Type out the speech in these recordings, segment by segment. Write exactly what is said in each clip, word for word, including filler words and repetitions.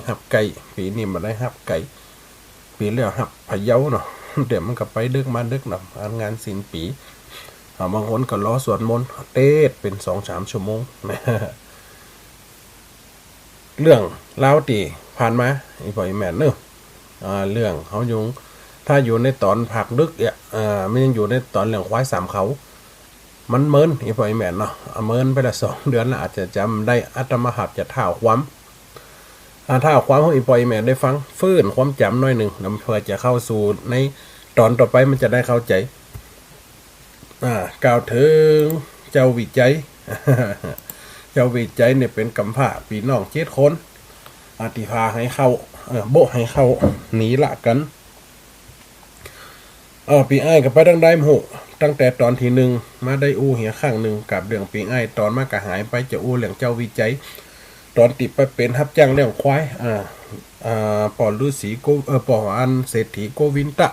ฮับใก้ ปี๋นี้บ่ได้ฮับใก้ ปี๋แล้วฮับพะเยาเนาะ เดี๋ยวมันก็ไปดึกมาดึกเนาะ อันงานสิ้นปี๋ อ่า บางคนก็รอสวดมนต์ เตสน์เป๋นสองสามชั่วโมง เรื่องราวตี้ผ่านมา อี่ป้ออี่แม่เนาะ อ่า เรื่องเฮาอยู่ ถ้าอยู่ในต๋อนภาคดึกเนี่ย อ่า มันยังอยู่ในต๋อนเรื่องควายสามเขา มันเมิน อี่ป้ออี่แม่เนาะ อ่า เมินไปละสองเดือนแล้ว อาจจะจ๋ำได้ อาตมาภาพจะท้าวความ อ่า ท้าวความหื้ออี่ป้ออี่แม่ได้ฟัง ฟื้นความจ๋ำหน้อยนึ่ง เนาะ เปื้อจะเข้าสู่ในต๋อนต่อไป มันจะได้เข้าใจ๋ อ่า กล่าวเถิงเจ้าวิจัย เจ้าวิจัยเนี่ยเป๋นก๋ำพร้า ปี้น้องเจ็ดคน อ่า ตี้ผ่าหื้อเข้า เอ่อ บ่หื้อเข้าหนีละกั๋น เอ่อ ปี้อ้ายก็ไปตางใดบ่ฮู้ ตั้งแต่ต๋อนตี้นึ่งมาได้อู้เหียข้างนึ่ง กับเรื่องปี้อ้าย ต๋อนมาก็หายไป จะอู้เรื่องเจ้าวิจัย ต๋อนตี้ไปเป๋นฮับจ้างเลี้ยงควาย อ่า อ่า ป้อฤๅษีโก เอ่อ ป้ออันเศรษฐีโกวินทะ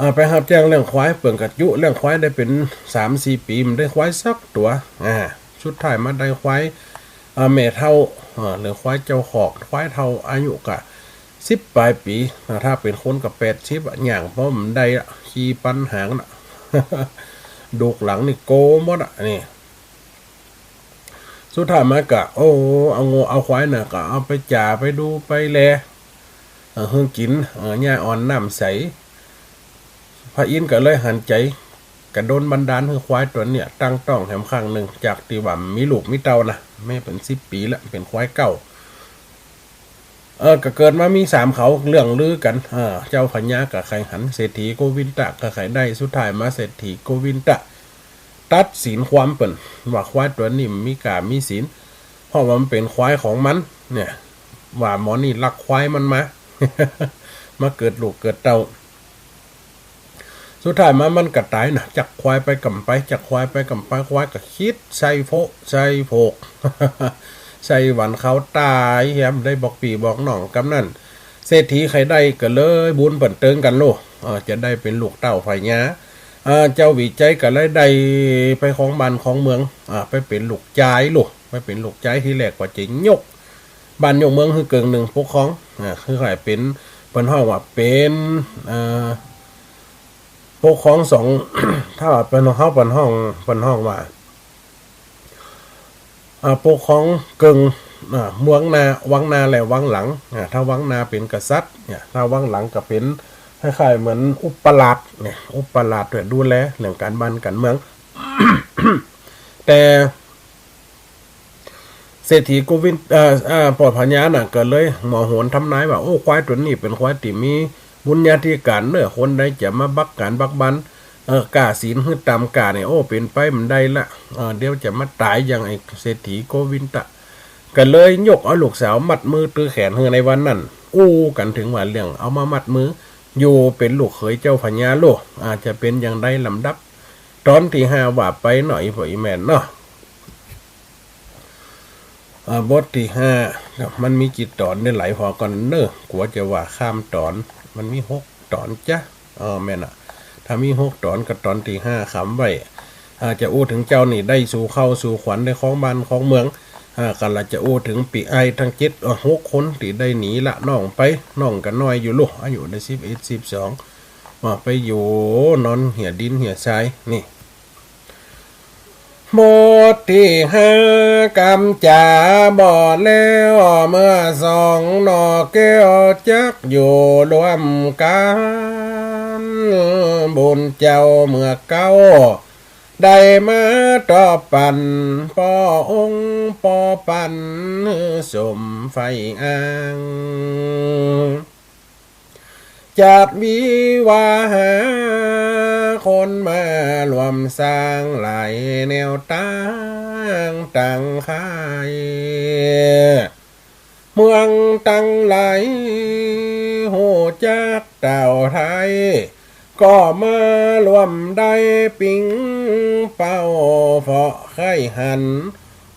อ่า ไปฮับจ้างเลี้ยงควาย เปิ้นก็จุเลี้ยงควายได้เป๋นสามสี่ปี๋ บ่ได้ควายสักตั๋ว อ่า สุดท้ายมาได้ควาย อ่า แม่เฒ่า อ่า หรือควายเจ้าขอก ควายเฒ่าอายุก็สิบป๋ายปี๋ อ่า ถ้าเป๋นคนก็แปดสิบอะ ย่างป้อบ่ได้อะ ขี่ปันหางน่ะ ดูกหลังนี่โกหมดอะ นี่ สุดท้ายมาก็ โอ้ เอางัวเอาควายน่ะ ก็เอาไปจ๋า ไปดูไปแล เอ่อ หื้อกิ๋น เอ่อ หญ้าอ่อนน้ำใส พระอินทร์ก็เลยหันใจ๋ ก็โดนบันดาลหื้อควายตั๋วเนี่ย ตั้งต๊องแหมข้างนึ่ง จากตี้ว่าบ่มีลูกมีเต้านะ แม่เป๋นสิบปี๋ละ เป๋นควายเก๊า เออ ก็เกิดมามีสามเขา เรื่องลือกั๋น เออ เจ้าพญาก็ใค่หัน เศรษฐีโกวินทะก็ใค่ได้ สุดท้ายมาเศรษฐีโกวินทะตัดสินความเปิ้น ว่าควายตั๋วนี้บ่มีก้ามีศีล เพราะว่ามันเป๋นควายของมัน เนี่ย ว่าหมอนี่ลักควายมันมา มาเกิดลูกเกิดเต้า สุดท้ายมามันก็ต๋ายน่ะ จักควายไปก่ำไป จักควายไปก่ำไป ควายก็คิดใส่โพะ ใส่โผก ใส่หวันเขาต๋ายแหม ได้บอกปี้บอกน้อง กำนั้น เศรษฐีใค่ได้ก็เลยบุญเปิ้นเติงกั๋นโล เออ จะได้เป๋นลูกเต้าพญา เออ เจ้าวิจัยก็เลยได้ไปครองบ้านครองเมือง อ่า ไปเป๋นลูกจายโล ไปเป๋นลูกจาย ตี้แรกว่าจะยก บ้านยกเมืองหื้อเกิ่งนึ่งปกครอง อ่า คือใค่เป๋น เปิ้นฮ้องว่าเป๋น เอ่อ ปกครองสอง ถ้าว่าเปิ้นฮ้อง เปิ้นฮ้อง เปิ้นฮ้องว่า อ่า ปกครองเกิ่ง อ่า เมืองหน้า วังหน้าและวังหลัง อ่า ถ้าวังหน้าเป๋นกษัตริย์ เนี่ย ถ้าวังหลังก็เป๋นคล้ายๆ เหมือนอุปราชเนี่ย อุปราชเนี่ยดูแลเรื่องก๋านบ้านก๋านเมือง แต่ เศรษฐีโกวิน เอ่อ เอ่อ ป้อพญาน่ะ ก็เลยหมอโหรทำนายว่า โอ้ ควายตั๋วนี้เป๋นควายตี้มีบุญญาธิก๋านเนาะ คนใดจะมาบักก๋านบักบัน เอ่อ ก้าศีลหื้อต๋ามก้าเนี่ย โอ้ เป๋นไปบ่ได้ละ เอ่อ เดี๋ยวจะมาต๋ายอย่างไอ้เศรษฐีโกวินทะ ก็เลยยกเอาลูกสาวมัดมือตื้อแขนหื้อในวันนั้น อู้กั๋นเถิงว่าเรื่องเอามามัดมือ อยู่เป๋นลูกเขยเจ้าพญาโล อ่า จะเป๋นอย่างใดลำดับ ต๋อนตี้ห้าว่าไปเนาะ อี่ป้ออี่แม่เนาะ อ่า บทตี้ห้า มันมีกี่ต๋อน ได้หลายพอก่อนเนาะ กั๋วจะว่าข้ามต๋อน มันมีหกต๋อนจ๊ะ เออ แม่นน่ะ ถ้ามีหกต๋อนก็ต๋อนตี้ห้าค้ำไว้ อ่า จะอู้เถิงเจ้านี่ได้สู่ข้าวสู่ขวัญ ได้ครองบ้านครองเมือง อ่า ก็ละจะอู้เถิงปี้อ้ายตังเจ็ด เอ่อ หกคนตี้ได้หนีละน้องไป น้องก็น้อยอยู่โล อายุได้สิบเอ็ด สิบสอง ว่าไปอยู่นอนเหี่ยดินเหี่ยทราย นี่ บทตี้ห้า กำจ๋าบ่แล้ว เมื่อสองหน่อแก้วจักอยู่ร่วมกั๋น บุญเจ้าเมื่อเก๊า ได้มาตอบปัน ป้อองค์ป้อปันหื้อสมใฝ่อ้าง จัดวิวาหา คนมาร่วมสร้างหลายแนวตางตังค่าย เมืองตังหลายฮู้จักเต้าไทย ก็มาร่วมได้ปิ๊งเป้า เพราะใค่หัน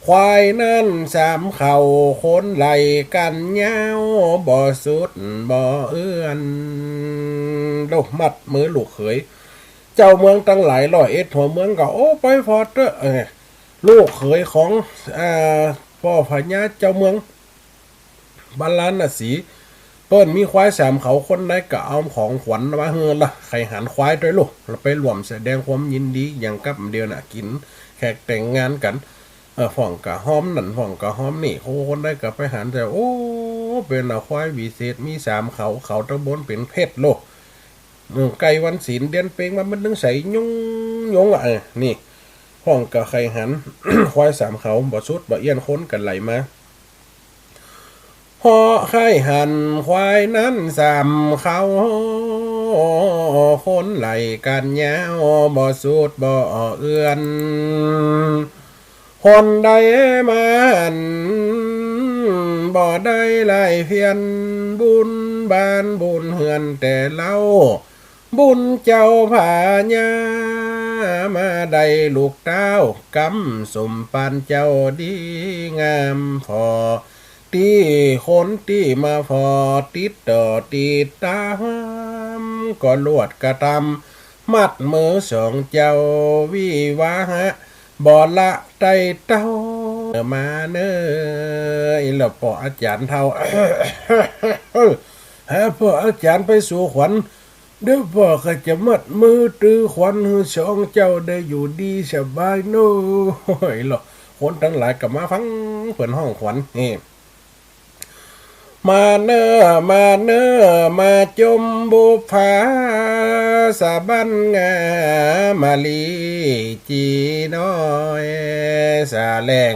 ควายนั้นสามเขา คนไล่กั๋นยาว บ่สุดบ่เอือน โล มัดมือลูกเขย เจ้าเมืองตังหลาย ร้อยเอ็ดหัวเมืองก็ โอ้ ไปผ่อเต๊อะ เออ ลูกเขยของ อ่า ป้อพญาเจ้าเมือง บาลาณสี เปิ้นมีควายสามเขา คนใดก็เอาของขวัญมาหื้อละ ใค่หันควายตวยลูก แล้วไปร่วมแสดงความยินดีอย่างกับเดียวน่ะ กิ๋นแขกแต่งงานกั๋น เออ พ่องก็ฮอมนั่น พ่องก็ฮอมนี่ โอ้ คนใดก็ไปหันแต่ โอ้ เปิ้นเอาควายวิเศษ มีสามเขา เขาตะบนเป๋นเพชรโลก เออ ใก้วันศีล เดือนเพ็ญมา มันตึงใสยงยงอะ เออ นี่ พ่องก็ใค่หัน ควายสามเขา บ่สุดบ่เอี้ยน คนก็ไหลมา เพราะใค่หันควายนั้นสามเขา คนไหลกั๋นยาว บ่สุดบ่เอี้ยน คนใดมาหัน บ่ได้ไหลเพี้ยน บุญบ้านบุญเฮือนแต่เล่า บุญเจ้าผาญา มาได้ลูกเต้ากำสมปานเจ้าดีงาม ผ่อตี้คนตี้มาผ่อ ติดต่อติดต๋าม ก็ลวดกระตำ มัดมือสองเจ้า วิวาหะ บ่ละไต้เต้า มาเน่อ อีหล่อป้ออาจ๋ารย์เฒ่า หาป้ออาจ๋ารย์ไปสู่ขวัญ เดี๋ยวป้อก็จะมัดมือตื้อขวัญหื้อสองเจ้าได้อยู่ดีสบายเน่อ อีหล่อ คนตังหลายก็มาฟังเปิ้นฮ้องขวัญ นี่ มาเน่อ มาเน่อ มาจมบุปผา สะบั้นงามะลิจีน้อย สะแหลง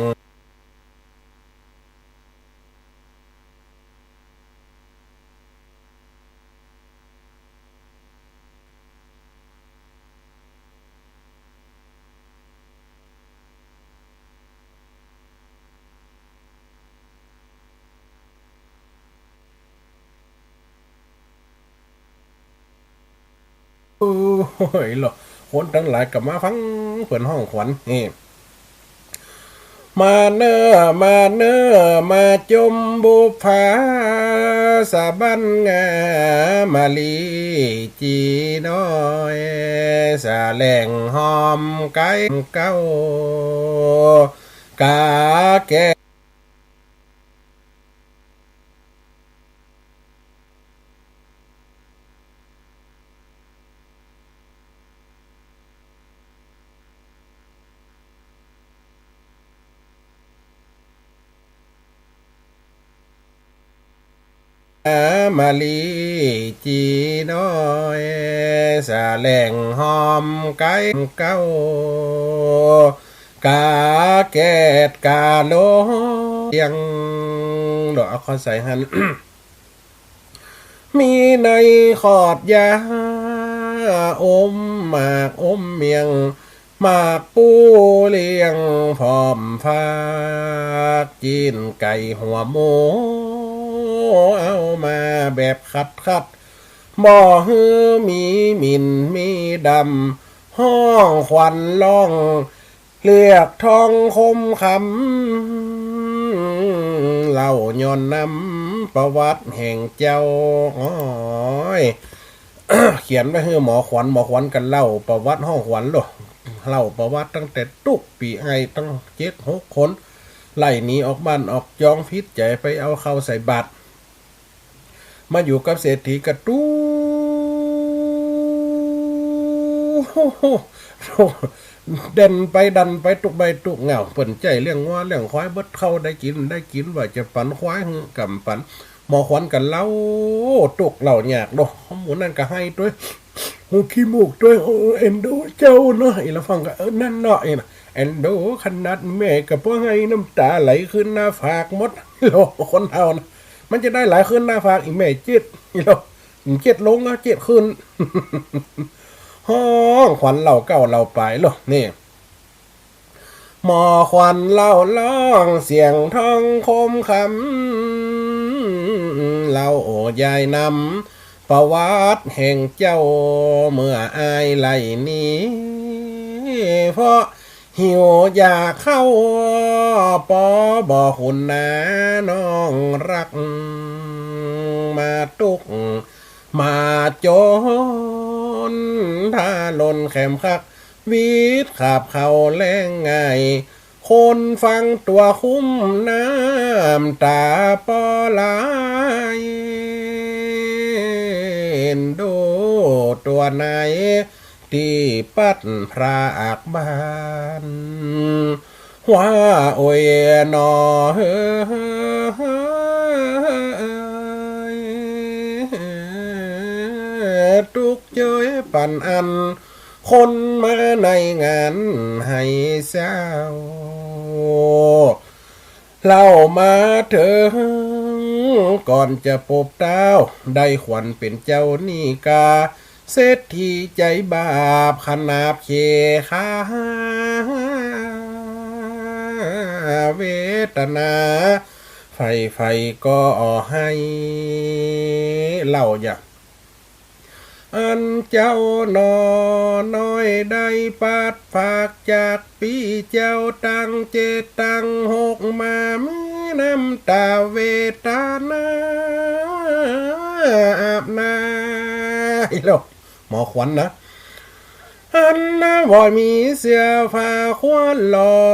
โอ้ย เหรอ คนตังหลายก็มาฟังเปิ้นฮ้องขวัญ นี่ มาเน่อ มาเน่อ มาจมบุปผา สะบั้นงามะลิจีน้อย สะแหลงหอมไก้เก้า กาแก้ มะลิจีน้อย สะแหลงหอมไก้เก้า กาแก้ดกาโล เตียงดอก เอาข้อใส่หัน มีในขอดยา อมหมากอมเมี่ยง หมากปูเลี้ยงพร้อมฝาก จีนไก่หัวหมู เอามาแบบคัดๆ บ่หื้อมีหมิ่นมีดำ ฮ้องขวัญร้อง เรียกทองคมคำ เล่าย้อนนำประวัติแห่งเจ้า โอ้ย เขียนไว้หื้อหมอขวัญ หมอขวัญก็เล่าประวัติฮ้องขวัญโลด เล่าประวัติตั้งแต่ตุ๊กปี้อ้ายตั้งเจ็ดหกคน ไล่หนีออกบ้านออกจอง ผิดใจ๋ไปเอาข้าวใส่บาตร มาอยู่กับเศรษฐีกระตู้ ดันไปดันไปตุ๊กใบ้ตุ๊กเหง้า เปิ้นใจ๊เลี้ยงงัวเลี้ยงควายเบิด เข้าได้กิ๋นได้กิ๋น ว่าจะปั๋นควายหื้อก่ำปั๋น หมอขวัญก็เล่าตุ๊กข์เล่ายากเนาะ หมู่นั้นก็ไห้ตวย หูขี้มูกตวย โอ้ เอ็นดูเจ้าเนาะ อีหล่าฟังก็ เออ นั่นเนาะ อีหล่า เอ็นดูขนาด แม่ก็ปอไห้น้ำต๋าไหลขึ้นหน้าผากหมด โล คนเฮานะ มันจะได้ไหลขึ้นหน้าผาก อีแม่เจ็ด อีหล่า เจ็ดลงก็เจ็ดขึ้น ฮ้องขวัญเล่าเก้าเล่าปายโล นี่ หมอขวัญเล่าร้องเสียงทองคมคำ เล่ายายนำประวัติแห่งเจ้า เมื่ออ้ายไล่หนี เพราะหิวยาข้าว ปอบ่ขุนนาน้องรัก มาตุ๊กข์ มาจน ถ้าลนแขมขัก วิดขาบเข้าแลงง่าย คนฟังตั๋วคุ้มน้ำต๋าปอไหล ดูตั๋วในตี้ปัดพรากบ้าน ว่าโอยหนอเฮย ตุ๊กเย้ยปันอัน คนมาในงานไห้เศร้า เล่ามาเถิงก่อนจะปบเต้า ได้ขวัญเป๋นเจ้านี่กา เศรษฐีใจ๋บาปขนาบเข เวทนา ใฝ่ใฝ่ก็ไห้ เล่าอย่า อันเจ้าหนอน้อยได้ปัดพรากจากปี้เจ้าตังเจ็ดตังหกมา มีน้ำต๋าเวทนาอาบหน้า อีโหล หมอขวัญนะ อันนะบ่มีเสื้อผ้าควรหลอ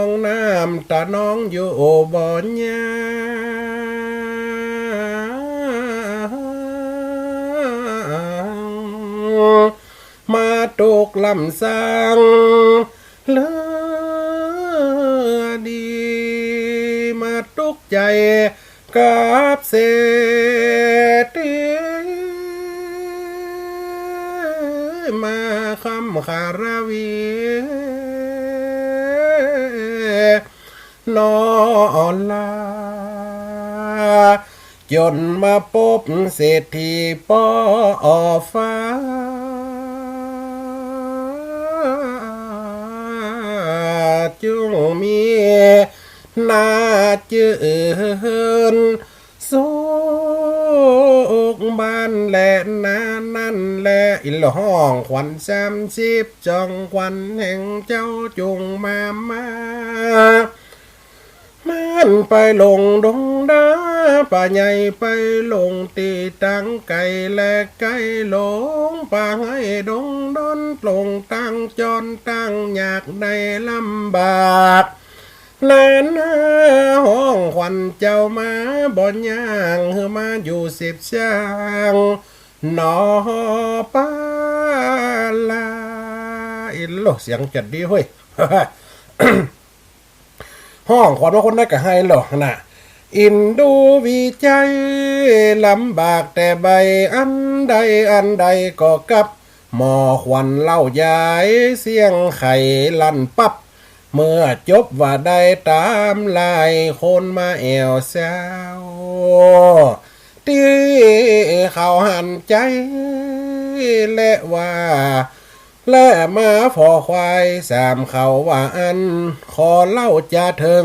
ง น้ำต๋านองอยู่บ่หย่าง มาตุ๊กข์ลำสังเหลือดี มาตุ๊กข์ใจ๋ กับเศรษฐี มาค่ำคาราวี นอนลา จ๋นมาปบเศรษฐีป้อฟ้า จึงมีหน้าจื้น สุขบ้านแลนานั้นแล อีหล่อฮ้องขวัญสามสิบสองขวัญแห่งเจ้าจุ่งมามา มันไปลงดงดาป่าใหญ่ ไปลงตี้ตังไก๋และใก้ ลงป่าไฮ่ดงด้น ลงตังจนตังยากได้ลำบาก แลนาฮ้องขวัญเจ้ามาบ่หย่าง หื้อมาอยู่สิบสร้างหนอปาลา อีโหล เสียงจัดดีเฮ้ย ฮ้องขวัญว่าคนใดก็ไห้โหลนะ อินดูวิจัยลำบากแต่ใบ อันใดอันใดก็กับ หมอขวัญเล่ายายเสียงไขลั่นปั๊บ เมื่อจบว่าได้ต๋ามลายคนมาแอ่วเศร้า ตี้เขาหันใจ๋และว่า และมาฝอควายสามเขาว่าอั้น ขอเล่าจาเถิง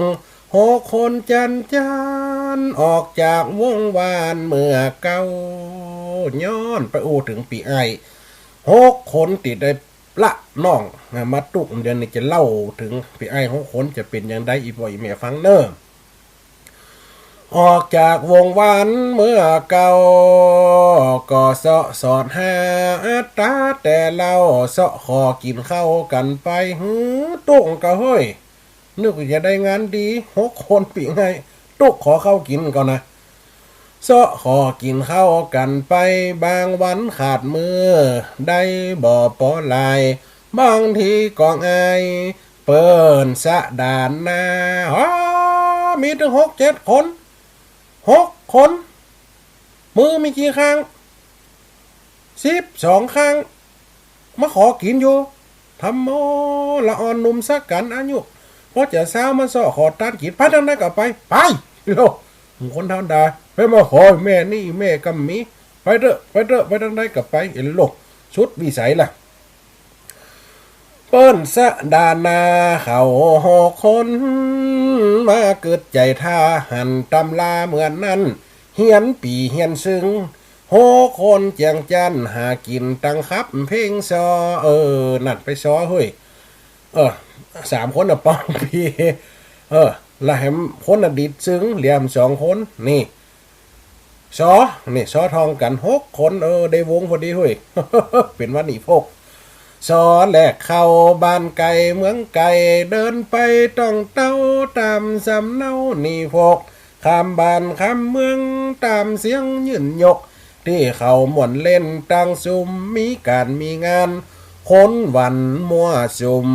หกคนจันจัน ออกจากวงวานเมื่อเก่า ย้อนไปอู้เถิงปี้อ้ายหกคนตี้ได้ละน้องมาตุ๊ก เดี๋ยวนี้จะเล่าเถิงปี้อ้ายหกคนจะเป๋นอย่างใด อี่ป้ออี่แม่ฟังเน่อ ออกจากวงวานเมื่อเก่า ก็เซาะสอดหาอัตต๋าแต่เล่า เซาะขอกิ๋นข้าวกั๋นไป หื้อตุ๊กก็เฮ้ย นึกว่าจะได้งานดี หกคนปี้อ้ายตุ๊กขอข้าวกิ๋นก่อนนะ เซาะขอกิ๋นข้าวกั๋นไป บางวันขาดมื้อ ได้บ่ปอหลาย บางทีก็อาย เปิ้นสะดานนา อ้อ มีตึงหกเจ็ดคน หกคน มือมีกี่ข้าง สิบสองข้าง มาขอกิ๋นอยู่ ทำโม ละอ่อนหนุ่มสักกั๋นอายุ พอจะเซามาเซาะขอตานกิ๋น ไปตางใดก็ไป ไป โล คนธรรมดา ไปมาขอแม่นี่แม่ก็มี ไปเต๊อะ ไปเต๊อะ ไปตางใดก็ไป เอ็นโล สุดวิสัยละ เปิ้นสะดานาเขาหกคน มาเกิดใจ๋ถ้าหันตำราเหมือนนั้น เฮียนปี่เฮียนซึ่ง หกคนเจียงจั้นหากิ๋นตังคับเพ่งซอ เออ นั่นไปซอเฮ้ย เออ สามคนน่ะป้องปี เออ ละแหมคนน่ะดิดซึ่ง เหลือแหมสองคน นี่ ซอ นี่ ซอทองกั๋นหกคน เออ ได้วงพอดีเฮ้ย เป๋นว่านี่พวก สอแลกเข้าบ้านไก๋เมืองไก๋ เดินไปต้องเต๊าต๋ามสำเนาหนีฝก ข้ามบ้านข้ามเมืองต๋ามเสียงยืนยก ตี้เขาม่วนเล่นตังสุม มีก๋านมีงาน คนหวั่นมั่วสุม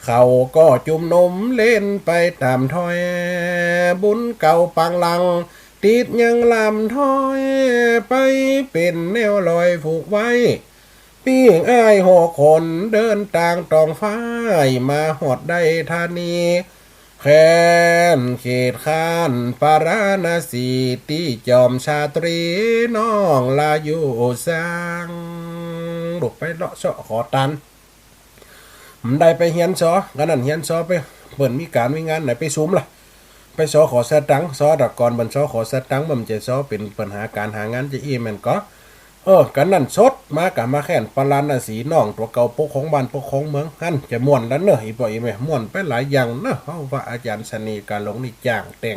เขาก็จุมนุมเล่นไปต๋ามถ้อย บุญเก่าปางหลัง ติดยังลำถ้อย ไปเป๋นแนวลอยผูกไว้ ปี้อ้ายหกคนเดินตางต้องฟ้าย มาฮอดได้ธานี แคว้นเขตข้านปาราณสี ตี้จอมชาตรีน้องลาอยู่สัง ลุกไปเลาะเซาะขอตาน บ่ได้ไปเฮียนซอ กั๋นนั้นเฮียนซอไป เปิ้นมีก๋านมีงานไหนไปสุมละ ไปซอขอสตังค์ ซอตะก่อนเปิ้นซอขอสตังค์ บ่แม่นจะซอเป๋นปัญหาก๋านหางานจะอี้แม่นก่อ เออ กั๋นนั้นสดมาก่ะ มาแคว้นปาราณสี น้องตั๋วเก่าปกครองบ้านปกครองเมือง หั้นจะม่วนละเน่อ อี่ป้ออี่แม่ ม่วนไปหลายอย่างเน่อ เฮาว่าอาจ๋ารย์เสน่ห์กาหลงนี่จ้างแต่ง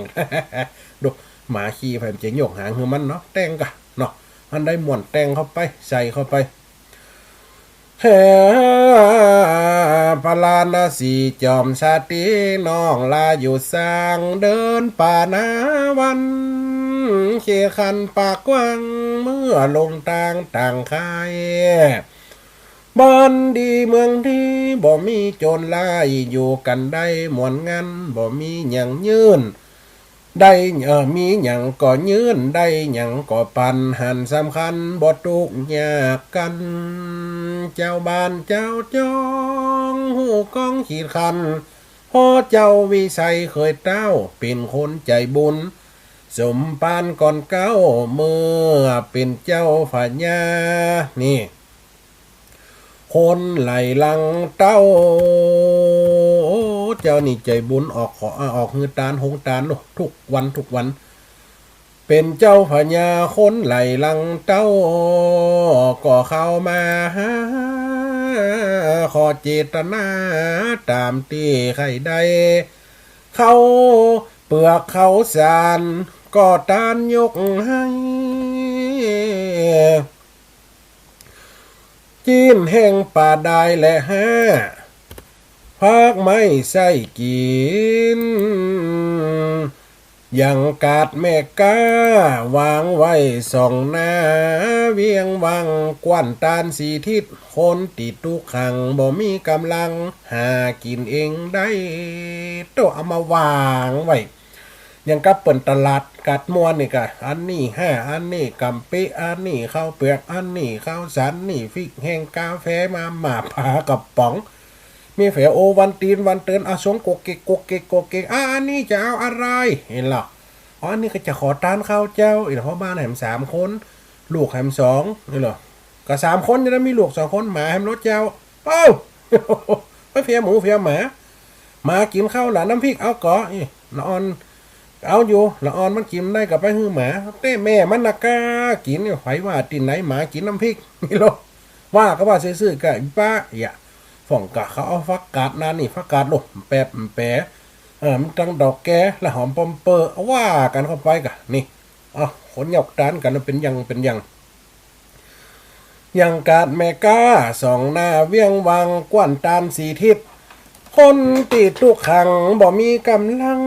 ดู หมาขี้ไผมันจะโยกหางหื้อมันเนาะ แต่งก่ะเนาะ อันใดม่วนแต่งเข้าไป ใส่เข้าไป แคว้นปาราณสี จอมชาตรีน้องลาอยู่สัง เดินป่านาวัน เขตคันปากกว้าง เมื่อลงตางต่างค่าย บ้านดีเมืองดี บ่มีโจรร้าย อยู่กั๋นได้ม่วนงัน บ่มีหยังยื่น ได้ เอ่อ มีหยังก็ยื่น ได้หยังก็ปัน หันสำคัญ บ่ตุ๊กยากกั๋น เจ้าบ้านเจ้าจอง ฮู้ก้องขีดคัน เพราะเจ้าวิชัยเคยเต้า เป๋นคนใจ๋บุญ สมปานก่อนเก๊า เมื่อเป๋นเจ้าพญา นี่ คนไหลหลังเต้า เจ้านี่ใจ๋บุญออกขอ อ่า ออกหื้อตาน ฮงตานเนาะ ทุกวันทุกวัน เป๋นเจ้าพญาคนไหลหลังเต้า ก็เข้ามาหา ขอเจตนาต๋ามตี้ใค่ได้ ข้าวเปือกข้าวสารก็ตานยกหื้อ จิ๊นแห้งปลาดายและห้า ผักไม้ใส้กิ๋น ยังกาดแม่ก๊าวางไว้สองหน้า เวียงวังกว้านตานสี่ทิศ คนตี้ตุ๊กขังบ่มีก๋ำลัง หากิ๋นเองได้ โตเอามาวางไว้ อย่างกับเปิ้นตลาดกาดม่วนนี่ก่ะ อันนี้ห้า อันนี้ก๋ำปิ๊ อันนี้ข้าวเปือก อันนี้ข้าวสาร นี่พริกแห้ง กาแฟ มาม่า ป๋ากระป๋อง มีแฝโอวัลติน วัลเติน อ่ะ สงโกเกก โกเกก โกเกก อ่ะ อันนี้จะเอาอะไร หันล่ะ อ๋อ อันนี้ก็จะขอตานข้าวเจ้า อีกพ่อบ้านแหมสามคน ลูกแหมสอง นี่เหรอ ก็สามคนจะได้มีลูกสองคน หมาแหมรถเจ้า เอ้า ไปเฟียหมูเฟียหมา หมากิ๋นข้าวหละ น้ำพริกเอาก่อ อี้ ละอ่อน เอาอยู่ ละอ่อนมันกิ๋นได้ก็ไปหื้อหมา แต่แม่มันน่ะกล้ากิ๋น ใผว่าตี้ไหนหมากิ๋นน้ำพริก นี่เหรอ ว่าก็ว่าซื่อๆ กะอีป้า อย่า ฝ่องกะเขาเอาผักกาดนานี่ ผักกาดโลด แปบแป เออ มันตังดอกแก และหอมปอมเปอร์ ว่ากั๋นเข้าไปกะ นี่ เอ้า คนยกตานกั๋นเป๋นอย่างเป๋นอย่าง ยังกาดแม่ก๊าสองหน้า เวียงวังกว้านตานสี่ทิศ คนตี้ตุ๊กขังบ่มีก๋ำลัง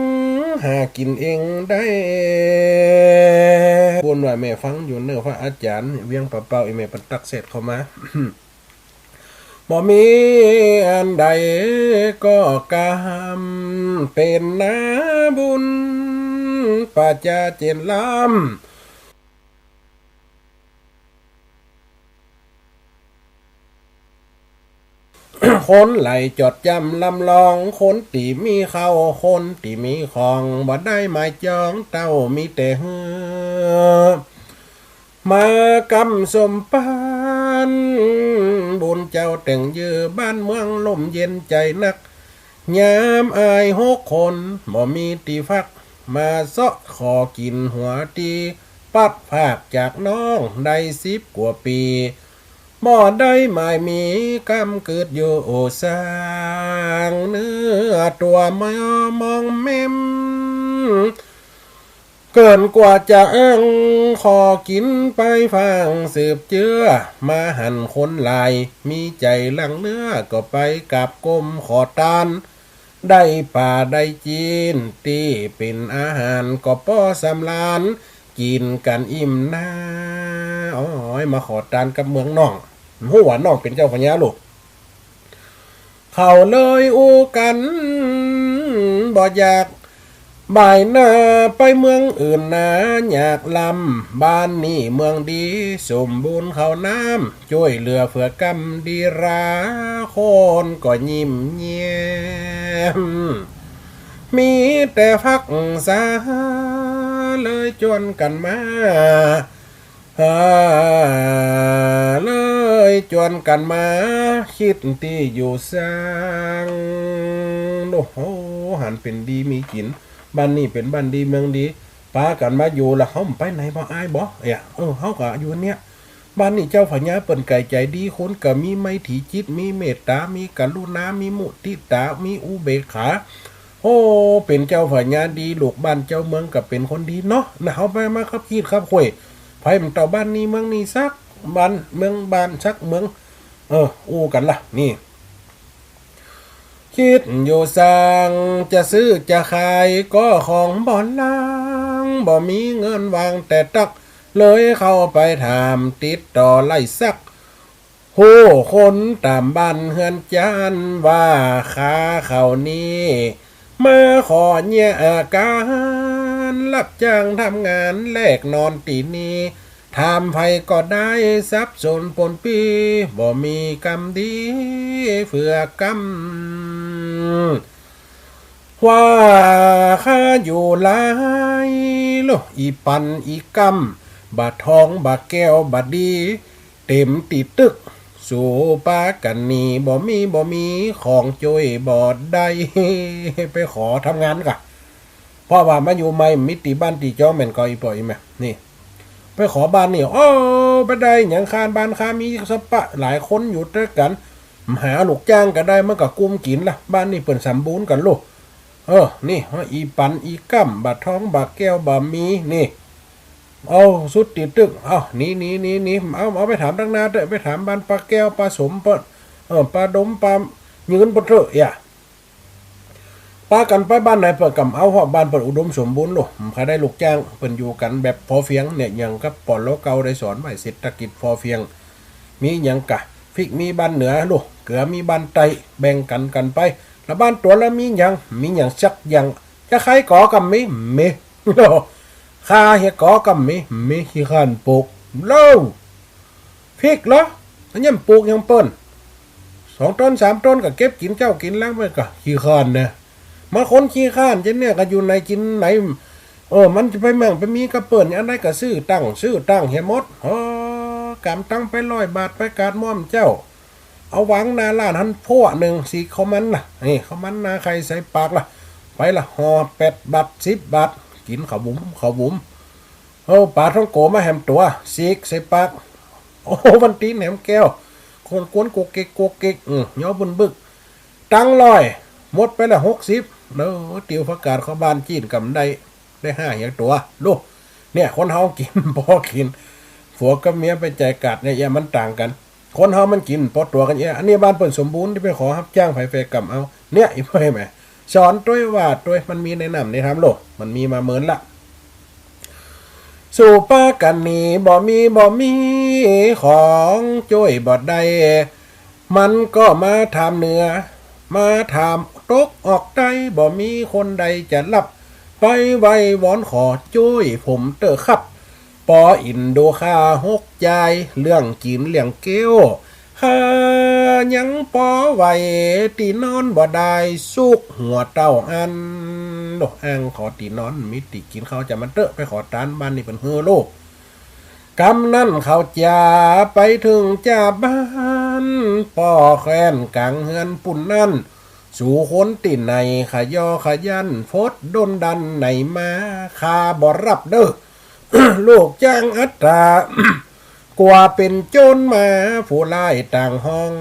หากิ๋นเองได้ บุญว่าแม่ฟังอยู่เน่อ พระอาจ๋ารย์เวียงป่าเป้า อีแม่เปิ้นตั๊กเสร็จเข้ามา บ่มีอันใดก็กำ เป๋นนาบุญ ประจาเจนล้ำ คนไหลจดจ๋ำลำลอง คนตี้มีข้าว คนตี้มีของ บ่ได้หมายจอง เต้ามีแต่หื้อ มากำสมปาน บุญเจ้าแต่งเยื้อ บ้านเมืองล่มเย็นใจ๋นัก ยามอ้ายหกคน บ่มีตี้ฟัก มาเซาะขอกิ๋นหัวตี้ ปัดพรากจากน้องได้สิบกว่าปี๋ บ่ได้หมายมี กำเกิดอยู่สร้าง เนื้อตั๋วมอมองแมม เกินกว่าจะอ้าง ขอกิ๋นไปฟังสืบเจื้อ มาหันคนหลาย มีใจ๋หลั่งเนื้อ ก็ไปกราบก้มขอตาน ได้ป๋าได้จีน ตี้เป๋นอาหาร ก็ปอสำราญ กิ๋นกั๋นอิ่มหน้า โอ้ย มาขอตานกับเมืองน้อง ฮู้ว่าน้องเป๋นเจ้าพญาลูก เขาเลยอู้กั๋น บ่อยากบ่ายหน้าไปเมืองอื่นนา อยากลำบ้านนี้เมืองดี สมบูรณ์ข้าวน้ำ จ้วยเหลือเฟือกำดีรา คนก็ยิ้มแย้ม มีแต่ภักษา เลยจวนกั๋นมา หา เลยจวนกั๋นมา คิดตี้อยู่สร้าง โอ้โห หันเป๋นดีมีกิ๋น บ้านนี้เป๋นบ้านดีเมืองดี ปากั๋นมาอยู่ละ เฮาบ่ไปไหนบ่อายบ่ เอ้ย เออ เฮาก็อยู่เนี่ย บ้านนี้เจ้าพญาเปิ้นใก่ใจ๋ดี คนก็มีไมตรีจิต มีเมตต๋า มีกรุณา มีมุทิตา มีอุเบกขา โอ้ เป๋นเจ้าพญาดี ลูกบ้านเจ้าเมืองก็เป๋นคนดีเนาะ นะ เฮาไปมาคับขีดคับข่วย ไผมันเต้าบ้านนี้เมืองนี้สักบ้าน เมืองบ้านสักเมือง เออ อู้กั๋นละ นี่ คิดอยู่สร้าง จะซื้อจะขายก็ของบ่ลัง บ่มีเงินวางแต่ตั๊ก เลยเข้าไปถาม ติดต่อไล่สัก ฮู้คนต๋ามบ้านเฮือนจาน ว่าข้าเขานี้ มาขอเยียะอาก๋าน รับจ้างทำงานแลกนอนตี้นี่ ถามไผก็ได้ สับสนปนปี้ บ่มีกำดีเฟือกำ ว่าข้าอยู่หลายโล อี่ปั๋นอี่ก้ำ บ่าทองบ่าแก้วบ่าดี เต๋มตี้ตึก สูปากั๋นหนี บ่มี บ่มีของจ้วยบ่ได้ ไปขอทำงานก่ะ เพราะว่ามาอยู่ใหม่ มีตี้บ้านตี้จองแม่นก่อ อี่ป้ออี่แม่ นี่ ไปขอบ้านนี่ โอ้ บ่ได้หยัง ข้านบ้านข้ามีสะปะหลายคนอยู่ตวยกั๋น หาลูกจ้างก็ได้ มันก็กุ้มกิ๋นละ บ้านนี่เปิ้นสมบูรณ์กั๋นโล เออ นี่ อี่ปั๋นอี่ก้ำ บ่าทองบ่าแก้วบ่ามี นี่ เอา สุดตี้ตึก เอา หนี หนี หนี หนี เอา เอาไปถามตังหน้าเต๊อะ ไปถามบ้านป้าแก้ว ป้าสมเปิ้น เออ ป้าดม ป้ายืนเปิ้นเต๊อะ เอี้ย ปากั๋นไปบ้านไหนเปิ้นก็เอา เพราะบ้านเปิ้นอุดมสมบูรณ์โล บ่ใค่ได้ลูกจ้าง เปิ้นอยู่กั๋นแบบพอเพียง เนี่ย อย่างกับป้อเล่าเก่าได้สอนไว้ เศรษฐกิจพอเพียง มีหยังกะ พริกมีบ้านเหนือโล เกือมีบ้านใต้ แบ่งกั๋นกั๋นไป ละบ้านตั๋วละมีหยัง มีหยังสักอย่าง จะขายก๋อก็มี มี ข้าเหียก๋อก็มี มี ขี้คร้านปลูก โล พริกเหรอ อันนี้มันปลูกหยังเปิ้น สองต้นสามต้นก็เก็บกิ๋นเจ๊ากิ๋นแลง มันก็ขี้คร้านนะ มันคนขี้คร้านจะเนี่ยก็อยู่ไหนกิ๋นไหน เออ มันจะไปมั่งไปมีกับเปิ้น อันใดก็ซื้อตั้ง ซื้อตั้งเหียหมด เออ ก๋ำตังค์ไปร้อยบาท ไปกาดม่อมเจ้า เอาวางหน้าร้านหั้นพั่วนึ่ง สีกข้าวมันน่ะ นี่ ข้าวมันนาไข่ใส่ปากละ ไปละ ห่อแปดบาท สิบบาท กิ๋นข้าวบุ๋ม ข้าวบุ๋ม เอาป๋าท่องโก๋มาแหมตั๋ว สีกใส่ปาก โอ้ วันตี๋นแหมแก้ว คนกวนกุกกิกกุกกิก อืม ย้อบึนบึก ตังค์ร้อย หมดไปละหกสิบ เออ ติวผากาดเข้าบ้านจีนก็บ่ได้ ได้ห้าเหียตั๋ว ลูก เนี่ย คนเฮากิ๋นปอกิ๋น ผัวกับเมียไปจ่ายก๋าดเนี่ย เอี้ย มันต่างกั๋น คนเฮามันกิ๋นปอตั๋วกั๋นเอี้ย อันนี้บ้านเปิ้นสมบูรณ์ จะไปขอฮับจ้างไผแฟกำเอา เนี่ย อี่ป้ออี่แม่ สอนตวยว่าตวย มันมีในน้ำในธรรมโลก มันมีมาเมินละ สูปากั๋นหนี บ่มี บ่มี ของจ้วยบ่ได้ มันก็มาถามเหนือ มาถามตกออกใต้ บ่มีคนใดจะฮับ ไปไหว้วอนขอจ้วยผมเต๊อะครับ ปออินดูข้าหกจาย เรื่องกิ๋นเรื่องเกี้ยว ข้ายังปอไหว ตี้นอนบ่ได้ สุกหัวเต้าอัน โด อ้างขอตี้นอน มีตี้กิ๋น เข้าจามันเต๊อะ ไปขอตานบ้านนี้เปิ้นหื้อลูก กำนั้นเขาจ๋าไปเถิงจ่าบ้าน ป้อแคว่นก๋างเฮือนปู้นนั้น สูคนตี้ไหน ขะยอขะยัน ฟดด้นดันไหนมา ข้าบ่ฮับเด้อ ลูกจ้างอัตตา กว่าเป๋นโจรมา ผู้ร้ายต่างห้อง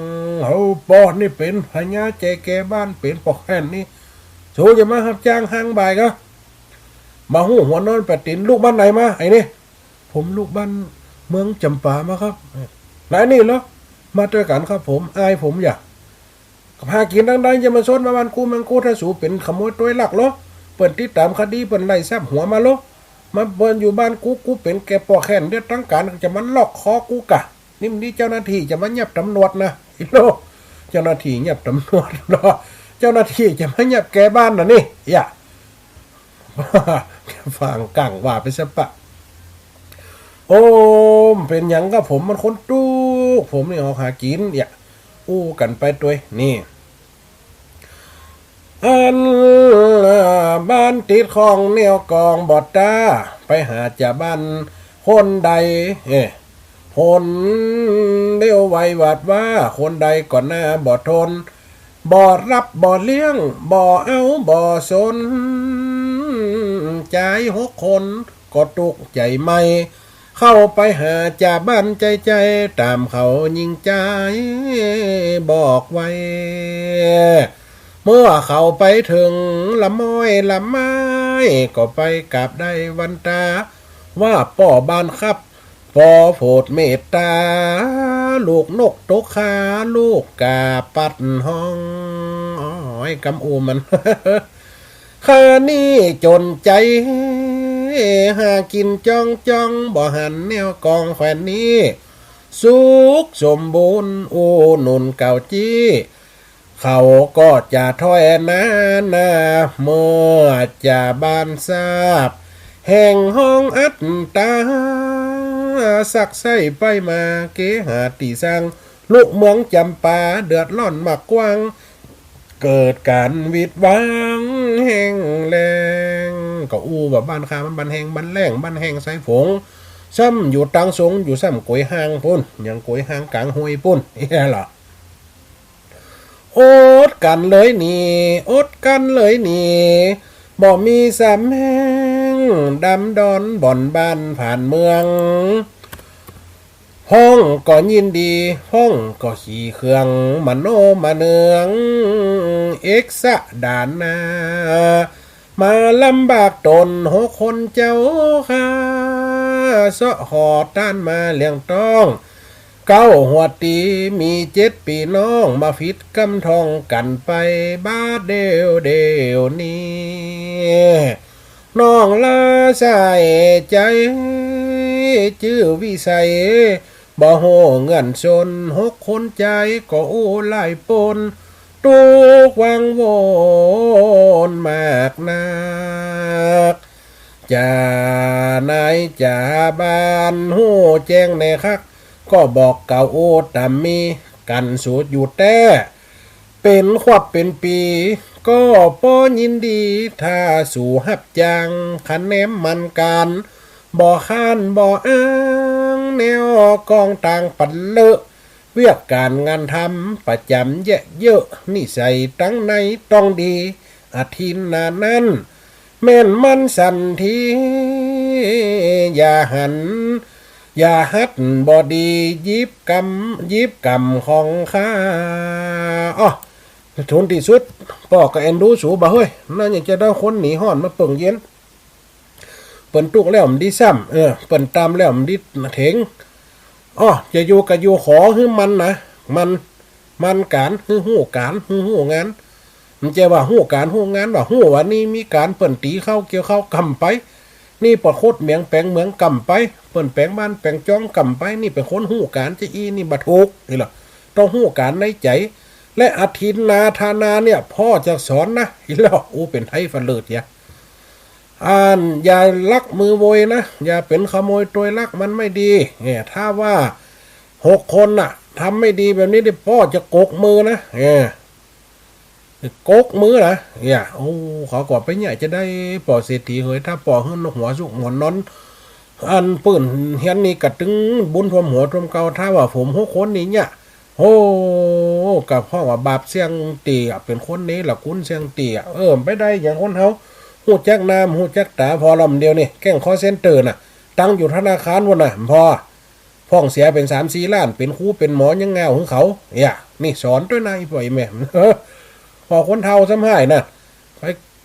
เฮาป้อนี่เป๋นพญาแจแก่บ้าน เป๋นป้อแคว่นนี่ สูจะมาฮับจ้างห้างบ่ายก็ บ่ฮู้หัวนอนปลายตี๋น ลูกบ้านไหนมาไอ้นี่ ผมลูกบ้านเมืองจ๋ำปามาครับ ไหนนี่เหรอ มาตวยกั๋นครับผม อายผมอย่า หากิ๋นตังใด จะมาซนมาบ้านกูเมืองกู ถ้าสูเป๋นขโมยตวยลักเหรอ เปิ้นติดต๋ามคดี เปิ้นไล่ซับหัวมาเหรอ มาเปิ้นอยู่บ้านกู กูเป๋นแก่ป้อแค้นเดียวตังก๋าน จะมาล็อกคอกูก่ะ นี่มันนี่เจ้าหน้าตี้จะมายับต๋ำรวจนะ อีโล เจ้าหน้าตี้ยับต๋ำรวจเหรอ เจ้าหน้าตี้จะมายับแก่บ้านน่ะนี่ อย่า ฝรั่งกั๋งว่าไปซะปะ โอ้ เป๋นหยังกับผม มันคนตุ๊กข์ ผมนี่ออกหากิ๋น อย่า อู้กั๋นไปตวย นี่ อันบ้านติดข้องแนวกองบ่ต้า ไปหาจ่าบ้านคนใด เอ้ คนเลวไหวหวาดหวา คนใดก็หน้าบ่ทน บ่ฮับบ่เลี้ยง บ่เอาบ่สน จายหกคนก็ตุ๊กข์ใจ๋ใหม่ เข้าไปหาจ่าบ้านใจ้ๆ ต๋ามเขาญิงจายบอกไว้ เมื่อเข้าไปเถิงละม้อยละไม้ ก็ไปกราบได้วันต๋า ว่าป้อบ้านครับ ป้อโผดเมตต๋า ลูกนกตกขา ลูกก๋าปัดฮ้อง โอ้ย กำอู้มัน ข้านี่จ๋นใจ๋ หากิ๋นจ้องๆ บ่หันแนวกองแควนนี้ สุขสมบูรณ์ อู้หนุนเก่าจี้ เขาก็จะถ้อยนานา เมื่อจ่าบ้านทราบ แห่งฮ้องอัตต๋า ซักไส้ไปมา เกหาตี้ซัง ลุเมืองจ๋ำปา เดือดร้อนมากกว้าง เกิดก๋านหวิดหวังแห้งแล้ง ก็อู้ว่าบ้านข้ามันบันแห้งบันแล้ง บันแห้งใส่ฝง ซ้ำอยู่ตางสง อยู่ซ้ำก๋วยฮ้างปุ้น ยังก๋วยฮ้างก๋างห้วยปุ้น เฮ้ยเหรอ อดกั๋นเลยนี่ อดกั๋นเลยนี่ บ่มีสำแฮง ดำดอนบ่อนบ้านผ่านเมือง ฮ้องก็ยินดี ฮ้องก็ขี่เครื่อง มโนมะเนือง เอกสะดานา มาลำบากตนหกคนเจ้าข้า เซาะหอต้านมาเลี้ยงต้อง เก้าหัวตี๋ มีเจ็ดปี้น้อง มาผิดกำท้องกั๋นไป บาดเดี่ยวเดี่ยวนี้ น้องละสายใจ๋ จื้อวิสัย บ่ฮู้เงื่อนซน หกคนจายก็อู้หลายปน ตุ๊กข์วังวนมากนัก จ่านายจ่าบ้านฮู้แจ้งแน่คัก ก็บอกเก่าอู้ต๋ามมี กั๋นสูอยู่แต๊ เป๋นควับเป๋นปี๋ ก็ป้อยินดี ถ้าสูฮับจ้าง คะแนมมันก๋าน บ่ค้านบ่อ้าง แนวกองตางปันเลอะ เวียกก๋านงานทำ ประจ๋ำแยะเยอะ นิสัยตังในต้องดี อาทิตย์หน้านั้น แม่นมันสันที อย่าหัน อย่าหัดบ่ดี ยิบกำ ยิบกำของข้า อ้อ ถุนตี้สุด ป้อก็เอ็นดูสูบ่าเฮ้ย นั่นยังจะได้คนหนีฮ้อนมาเปิงเย็น เปิ้นตุ๊กข์แล้วมันดีซ้ำ เออ เปิ้นตำแล้วมันดีเถิง อ้อ จะอยู่ก็อยู่ ขอหื้อมันนะ มัน มันก๋าน หื้อฮู้ก๋าน หื้อฮู้งาน มันจะว่าฮู้ก๋านฮู้งาน ว่าฮู้ว่านี่มีก๋าน เปิ้นตี๋เข้าเกี่ยวเข้าก่ำไป นี่ปะคดเหมียงแป๋งเหมืองก่ำไป เปิ้นแป๋งบ้านแป๋งจองก่ำไป นี่เป๋นคนฮู้ก๋านจะอี้ นี่บ่ถูก นี่ล่ะ ต้องฮู้ก๋านในใจ๋ และอาทินนาธานาเนี่ย ป้อจะสอนนะ อีหลอกอู้เป๋นไทยฝะเลิดยะ อัน อย่าลักมือโวยนะ อย่าเป๋นขโมยตวยลัก มันไม่ดี เนี่ย ถ้าว่าหกคนน่ะ ทำไม่ดีแบบนี้นี่ ป้อจะกกมือนะ เนี่ย กกมือนะ เนี่ย โอ้ เขาก็ไปเนี่ยจะได้ ป้อเศรษฐีเหย ถ้าป้อหื้อนกหัวสุกหมอนนอน อันปื้นเฮียนนี่กะตึงบุญท่วมหัวท่วมเก้า ถ้าว่าผมหกคนนี่เนี่ย โอ้ กะเพราะว่าบาปเสี้ยงเตี้ย เป๋นคนเนรคุณเสี้ยงเตี้ย เออ ไปได้อย่างคนเฮา ฮู้จักหน้า ฮู้จักต๋า พอลำเดียวนี่ แก๊งคอลเซ็นเตอร์น่ะ ตั้งอยู่ธนาคารพุ้นน่ะ พอ ฟ้องเสียเป๋นสามสี่ล้าน เป๋นครูเป๋นหมอยังง่าวหื้อเขา เนี่ย นี่สอนตวยนะ อีป้ออีแม่ ป้อคนเฒ่าซ้ำฮ้ายน่ะ ไป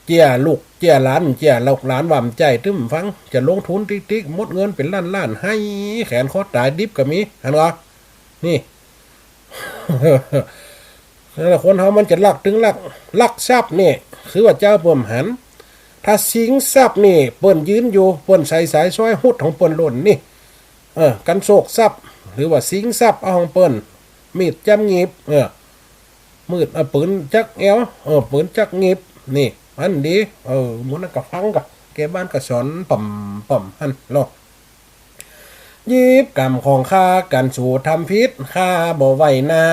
เจี้ยลูกเจี้ยหลาน เจี้ยลูกหลานว่าบ่ใจ้ ตึงบ่ฟัง จะลงทุนติ๊กๆ หมดเงินเป๋นล้านๆ ไห้แขนคอต๋ายดิบก็มี หันก่อ นี่ คนเฮามันจะลัก ตึงลัก ลักทรัพย์นี่ คือว่าเจ้าเปิ้นบ่หัน ถ้าสิงทรัพย์นี่ เปิ้นยืนอยู่ เปิ้นใส่สายสร้อยฮุดของเปิ้นหล่นนี่ เออ กั๋นโชกทรัพย์ หรือว่าสิงทรัพย์ เอาของเปิ้น มีดจ้ำหงิบ เออ มีด เออ ปืนจักแอว เออ ปืนจักหงิบ นี่ อันดี เออ หมู่นั้นก็ฟังก่อ แก่บ้านก็สอน ป่อมๆ หั้นเนาะ หยิบกำของข้า กั๋นสูทำผิด ข้าบ่ไหว้น้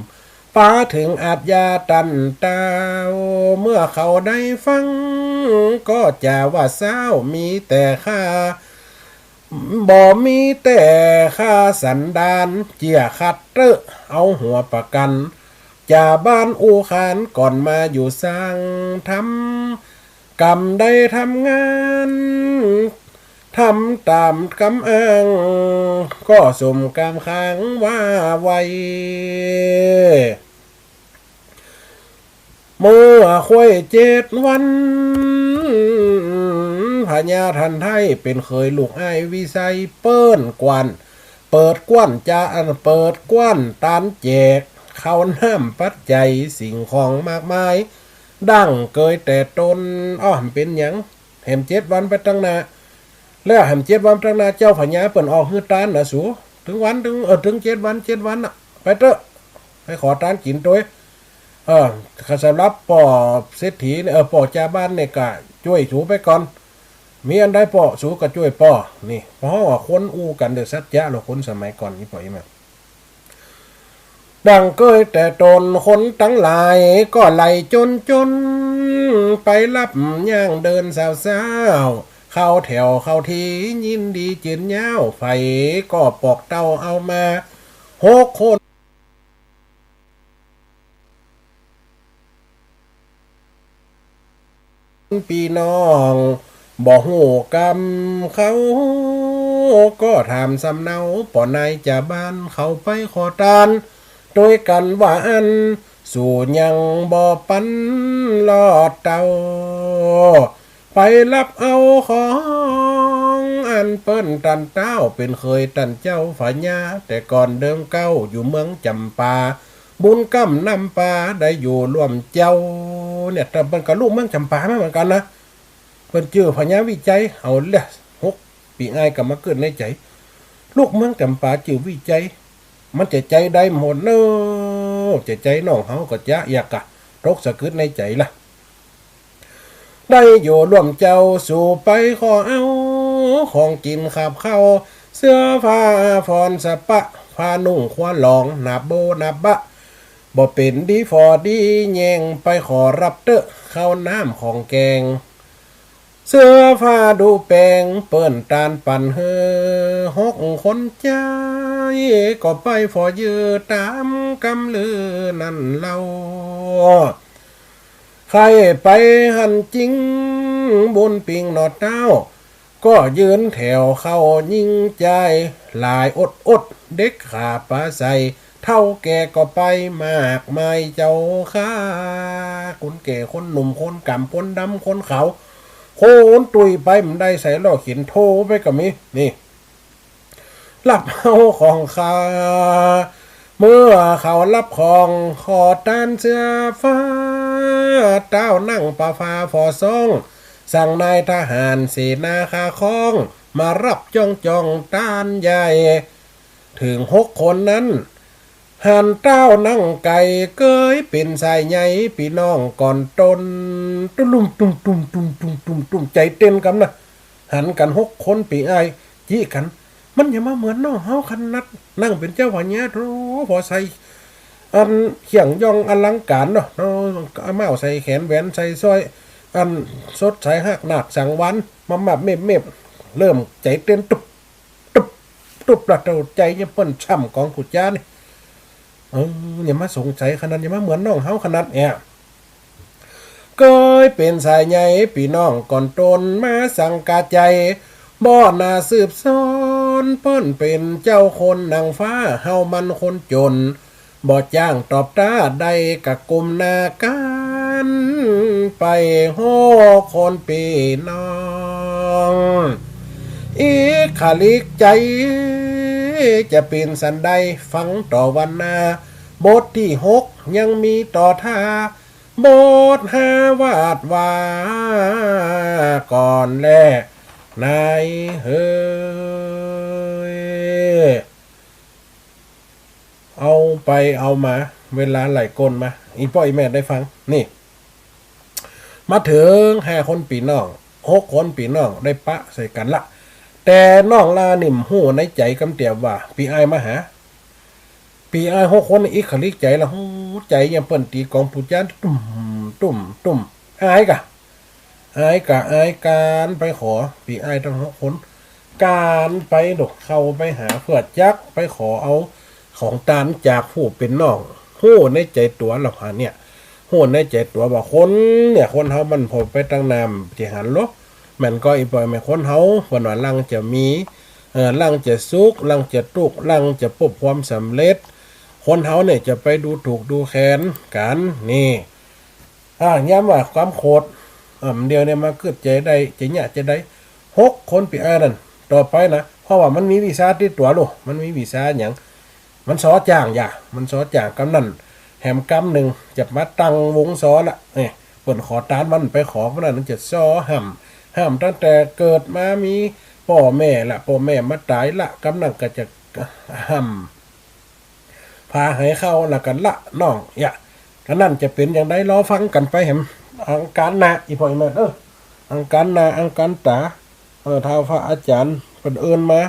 ำ ปาเถิงอาชญาตันเต้า เมื่อเขาได้ฟัง ก็จาว่าซ้าว มีแต่ข้า บ่มีแต่ข้าสันดาน เจี้ยขัดเต๊อะ เอาหัวประกั๋น จ่าบ้านอู้ขาน ก่อนมาอยู่สร้าง ทำกรรมได้ทำงาน ทำต๋ามกำอ้าง ก็สมกำขังว่าไว้ เมื่อควยเจ็ดวัน พญาทันไทยเป๋นเขยลูกอ้ายวิชัย เปิ้นกว้าน เปิดกว้านจะ อัน เปิดกว้านตานแจก ข้าวน้ำปัจจัยสิ่งของมากมาย ดังเกยแต่ตน อ้อ มันเป๋นหยัง แหมเจ็ดวันไปตังหน้า แล้วแหมเจ็ดวันตังหน้า เจ้าพญาเปิ้นออกหื้อตานนะสู เถิงวัน เถิง เออ เถิงเจ็ดวัน เจ็ดวันน่ะ ไปเต๊อะ ไปขอตานกิ๋นตวย เออ สำหรับป้อเศรษฐีเนี่ย เออ ป้อจ่าบ้านเนี่ยก็จ้วยสูไปก่อน มีอันใดป้อสูก็จ้วยป้อ นี่ เพราะว่าคนอู้กั๋นโดยสัจจะเนาะ คนสมัยก่อนนี่ป้ออีแม่ ดังเกยแต่ตนคนตังหลาย ก็ไหลจนจน ไปฮับย่างเดินสาวๆ เข้าแถวเข้าที ยินดีจืนย้าว ใผก็ปอกเต้าเอามา หกคน ปี้น้อง บ่ฮู้กำเขา ก็ถามสำเนา ป้อนายจ่าบ้าน เขาไปขอตาน ตวยกั๋นว่าอั้น สูยังบ่ปันลอดเต้า ไปฮับเอาของ อันเปิ้นตันเต้า เป๋นเขยตันเจ้าพญา แต่ก่อนเดิมเก้า อยู่เมืองจ๋ำปา บุญกล้ำน้ำปา ได้อยู่ร่วมเจ้า เนี่ย แต่เปิ้นก็ลูกเมืองจ๋ำปามาเหมือนกั๋นนะ เปิ้นจื้อพญาวิชัย เอาละ หก ปี้อ้ายก็มากึ๊ดในใจ๋ ลูกเมืองจ๋ำปาจื้อวิชัย มันจะใจ๊ได้หมดเนาะ จะใจ๊น้องเฮาก็จะอยากกะ ตกสะกึดในใจ๋ละ ได้อยู่ร่วมเจ้า สูไปขอเอา ของกิ๋นขาบข้าว เสื้อผ้าฟอนสะปะ ผ้านุ่งครัวหลอง หนาบโบ้หนาบะ บ่เป๋นดีฝ่อดีแยง ไปขอฮับเต๊อะ ข้าวน้ำของแกง เสื้อผ้าดูแปง เปิ้นตานปั๋นหื้อ หกคนใจ๊ ก็ไปฝ่อยื้อต๋ามกำลือนั่นเล่า ใค่ไปหันจริง บุญปิงหนอเต้า ก็ยืนแถวเข้ายิ่งใจ๋ หลายอดๆ เด็กขาป๋าใส เฒ่าแก่ก็ไปมากมายเจ้าข้า คนแก่คนหนุ่มคนก๋ำคนดำคนขาว คนตุ้ยไปบ่ได้ใส่ล้อเข็นโทไปก็มี นี่ ฮับเอาของข้า เมื่อเขาฮับของ ขอตานเสื้อฟ้า เต้านั่งป่าฟ้าฝ่อซ่อง สั่งนายทหารเสนาข้าคอง มาฮับจ้องจองตานใหญ่ เถิงหกคนนั้น หันเต้านั่งไก๋ เกยเป๋นสายใยปี้น้องก่อนตน ตุ้มตุ้มตุ้มตุ้มตุ้มตุ้มตุ้ม ใจ๋เต้นกำนะ หันกั๋นหกคนปี้อ้าย จิกั๋น มันอย่ามาเหมือนน้องเฮาขนาด นั่งเป๋นเจ้าพญาโธ่ ผ่อใส่ อันเครื่องย่องอลังก๋านเนาะ เนาะ เอาเมาใส่แขน แหวนใส่สร้อย อันสดใสฮากนาคสังวรรค์ มามับเมบเมบ เริ่มใจ๋เต้นตุ๊บ ตุ๊บ ตุ๊บละ เต้าใจ๋เนี่ยเปิ้นช่ำกองผู้จานี่ เออ อย่ามาสงสัยขนาด อย่ามาเหมือนน้องเฮาขนาดแอะ เกยเป๋นสายใยปี้น้องก่อนตน มาสังกาใจ๋ บ่หน้าสืบสอน เปิ้นเป๋นเจ้าคนหนังฟ้า เฮามันคนจ๋น บ่จ้างตอบต้า ได้กะกุมหน้ากั๋น ไปหกคนปี้น้อง อิกขลิกใจ๋ จะเป๋นสันใด ฟังต่อวันหน้า บทตี้หกยังมีต่อถ้า บทห้าวาดว่าก่อนแล นายเฮย เอาไปเอามา เวลาไหลก้นมา อี่ป้ออี่แม่ได้ฟัง นี่ มาเถิงห้าคนปี้น้อง หกคนปี้น้องได้ปะใส่กั๋นละ แต่น้องลานี่บ่ฮู้ในใจ๋กำเตียว่า ปี้อ้ายมาหา ปี้อ้ายหกคนอิกขลิกใจ๋ละ ฮู้ใจ๋ยังเปิ้นตี๋กองปู๋จ๊าน ตุ้ม ตุ้ม ตุ้ม อายก่ะ อายก่ะ อายก๋านไปขอ ปี้อ้ายตังหกคน ก๋านไปโดดเข้าไปหา เปื้อจักไปขอเอาของตานจากผู้เป๋นน้อง ฮู้ในใจ๋ตั๋วละหว่าเนี่ย ฮู้ในใจ๋ตั๋วว่าคนเนี่ย คนเฮามันผ่อไปตังหน้า จะหันลอ แม่นก่ออี่ป้ออี่แม่ คนเฮา เปิ้นว่าหลังจะมี เอ่อ หลังจะสุข หลังจะตุ๊กข์ หลังจะปบความสำเร็จ คนเฮาเนี่ยจะไปดูถูกดูแคลนกั๋น นี่ อ่า ยามว่าความโขด อ่า เดี๋ยวเนี่ยมาเกิดจะใด จะเยียะจะใด หกคนปี้อ้ายนั่น ต่อไปนะ เพราะว่ามันมีวิชาติดตั๋วลูก มันมีวิชาหยัง มันซอจ้างอย่า มันซอจ้างกำนั้น แหมกำนึ่งจะมาตั้งวงซอละ เอ้ย เปิ้นขอตานมันไปขอ เพราะนั้นมันจะซอห้ำ ห้ำตั้งแต่เกิดมามีป้อแม่ละ ป้อแม่มาต๋ายละ กำนั้นก็จะห้ำ ผาไหเข้าละกั๋นละน้อง เยียะ กำนั้นจะเป๋นอย่างใดรอฟังกั๋นไปแหม อังคารหน้า อี่ป้ออี่แม่ เออ อังคารหน้า อังคารต๋า เออ ถ้าพระอาจ๋ารย์เปิ้นเอิ้นมา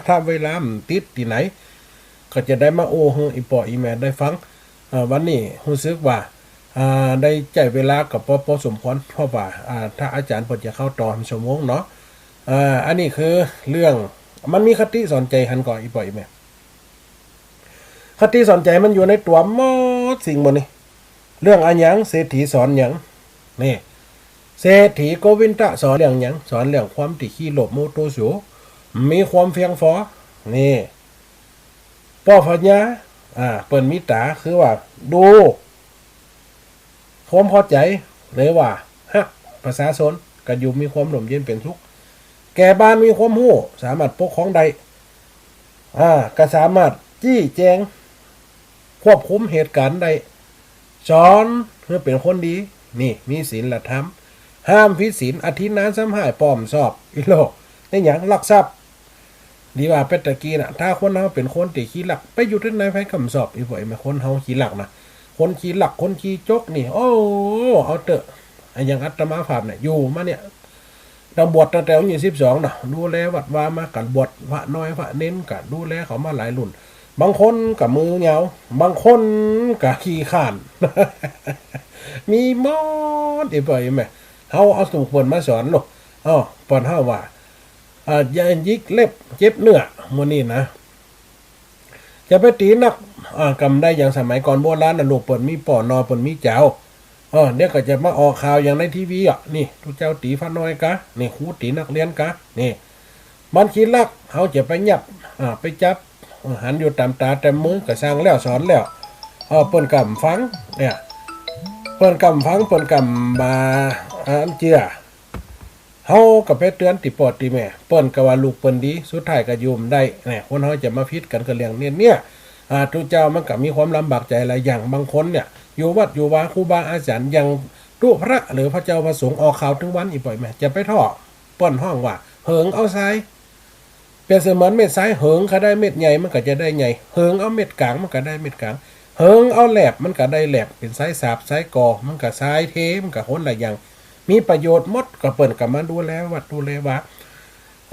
ถ้าเวลามันติดตี้ไหน ก็จะได้มาโอ้หื้ออี่ป้ออี่แม่ได้ฟัง เออ วันนี้ฮู้สึกว่า อ่า ได้ใจ๊เวลาก็ปอ ปอสมควร เพราะว่า อ่า ถ้าอาจ๋ารย์เปิ้นจะเข้าต่อชั่วโมงเนาะ อ่า อันนี้คือเรื่อง มันมีคติสอนใจ๋หันก่ออี่ป้ออี่แม่ คติสอนใจ๋มันอยู่ในตั๋วหมดสิ่งหมดนี่ เรื่องอะหยัง เศรษฐีสอนหยัง นี่ เศรษฐีโกวินทะสอนเรื่องหยัง สอนเรื่องความตี้ขี้โลภโมโทโส มีความเพียงพอ นี่ ป้อพญา อ่า เปิ้นมีต๋า คือว่าดูความพอใจ๋ หรือว่าฮักประชาชน ก็อยู่มีความร่มเย็นเป๋นสุข แก่บ้านมีความฮู้ สามารถปกครองได้ อ่า ก็สามารถจี้แจง ควบคุมเหตุก๋ารณ์ได้ สอนหื้อเป๋นคนดี นี่ มีศีลธรรม ห้ามผิดศีล อธินาสำห้าย ป้อมชอบ อีโลก ในหยัง ลักทรัพย์ ดีว่าเป๋นตะกี้น่ะ ถ้าคนเฮาเป๋นคนตี้ขี้ลัก ไปอยู่ตี้ไหนใผก็บ่ชอบ อี่ป้ออี่แม่ คนเฮาขี้ลักนะ คนขี้ลัก คนขี้จกนี่ โอ้ เอาเต๊อะ อะหยังอาตมาภาพเนี่ย อยู่มาเนี่ย ตั้งบวชตั้งแต่อายุสิบสองเนาะ ดูแลวัดวามา ก็บวชพระน้อยพระเณร ก็ดูแลเขามาหลายรุ่น บางคนก็มือยาว บางคนก็ขี้คร้าน มีหมด อี่ป้ออี่แม่ เฮาเอาสูตรเปิ้นมาสอนลูก อ้อ เปิ้นเฮาว่า อ่า อย่าหยิกเล็บเจ็บเนื้อ หมู่นี้นะ จะไปตี๋นัก อ่า กำได้อย่างสมัยก่อนโบราณน่ะ ลูกเปิ้นมีป้อ น้องเปิ้นมีจ๋าว เออ เดี๋ยวก็จะมาออกข่าวอย่างในทีวีอ่ะ นี่ ตุ๊เจ้าตี๋พระน้อยกา นี่ ครูตี๋นักเรียนกา นี่ มันขี้ลัก เฮาจะไปยับ อ่า ไปจับ เออ หันอยู่ต๋ามต๋าต๋ามมือ ก็สั่งแล้วสอนแล้ว เออ เปิ้นก็บ่ฟัง เนี่ย เปิ้นก็บ่ฟัง เปิ้นก็บ่ อ่า เจื้อ เฮาก็ไปเตื๋อนติป้อติแม่ เปิ้นก็ว่าลูกเปิ้นดี สุดท้ายก็อยู่บ่ได้ เนี่ย คนเฮาจะมาผิดกั๋นกับเรื่องเนี้ย เนี่ย อ่า ตุ๊เจ้ามันก็มีความลำบากใจ๋หลายอย่าง บางคนเนี่ย อยู่วัดอยู่วา ครูบาอาจ๋ารย์ อย่างตุ๊พระหรือพระเจ้าพระสงฆ์ออกข่าวตึงวัน อี่ป้ออี่แม่ จะไปท้อ เปิ้นฮ้องว่า เหิงเอาทราย เปรียบเสมือนเม็ดทราย เหิงก็ได้เม็ดใหญ่ มันก็จะได้ใหญ่ เหิงเอาเม็ดก๋าง มันก็ได้เม็ดก๋าง เหิงเอาแหลบ มันก็ได้แหลบ เป๋นทรายสาบ ทรายก่อ มันก็ทรายเท มันก็คนละอย่าง มีประโยชน์หมด ก็เปิ้นก็มาดูแลวัดดูแลวา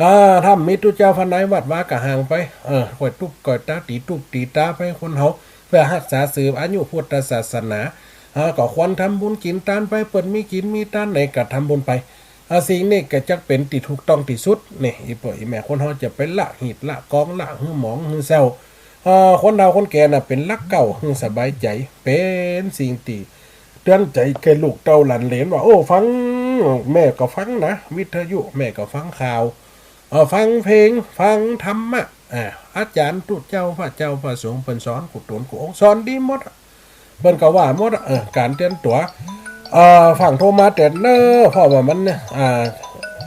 อ่า ถ้าบ่มีตุ๊เจ้าพระน้อย วัดวาก็ห่างไป เออ ก้อยตุ๊บก้อยตา ตี๋ตุ๊บตี๋ตาไป คนเฮา เปื้อฮักษาสืบอายุพุทธศาสนา อ่า ก็ควรทำบุญกิ๋นตานไป เปิ้นมีกิ๋นมีตานไหนก็ทำบุญไป อ่า สิ่งนี้ก็จักเป๋นตี้ถูกต้องตี้สุด นี่ อี่ป้ออี่แม่ คนเฮาจะไปละหีดละกอง ละหื้อหมองหื้อเศร้า อ่า คนเฒ่าคนแก่น่ะ เป๋นหลักเก๊า หื้อสบายใจ๋ เป๋นสิ่งตี้เตื๋อนใจ๋แก่ลูกเต้าหลานเหลนว่า โอ้ ฟัง แม่ก็ฟังนะ วิทยุ แม่ก็ฟังข่าว เออ ฟังเพลง ฟังธรรมะ อ่า อาจ๋ารย์ตุ๊เจ้า พระเจ้าพระสงฆ์ เปิ้นสอนกู้ต๋นกู้องค์ สอนดีหมดอะ เปิ้นก็ว่าหมดอะ เออ ก๋านเตรียมตั๋ว อ่า ฟั่งโทรมาแต่เนิ่น เพราะว่ามัน อ่า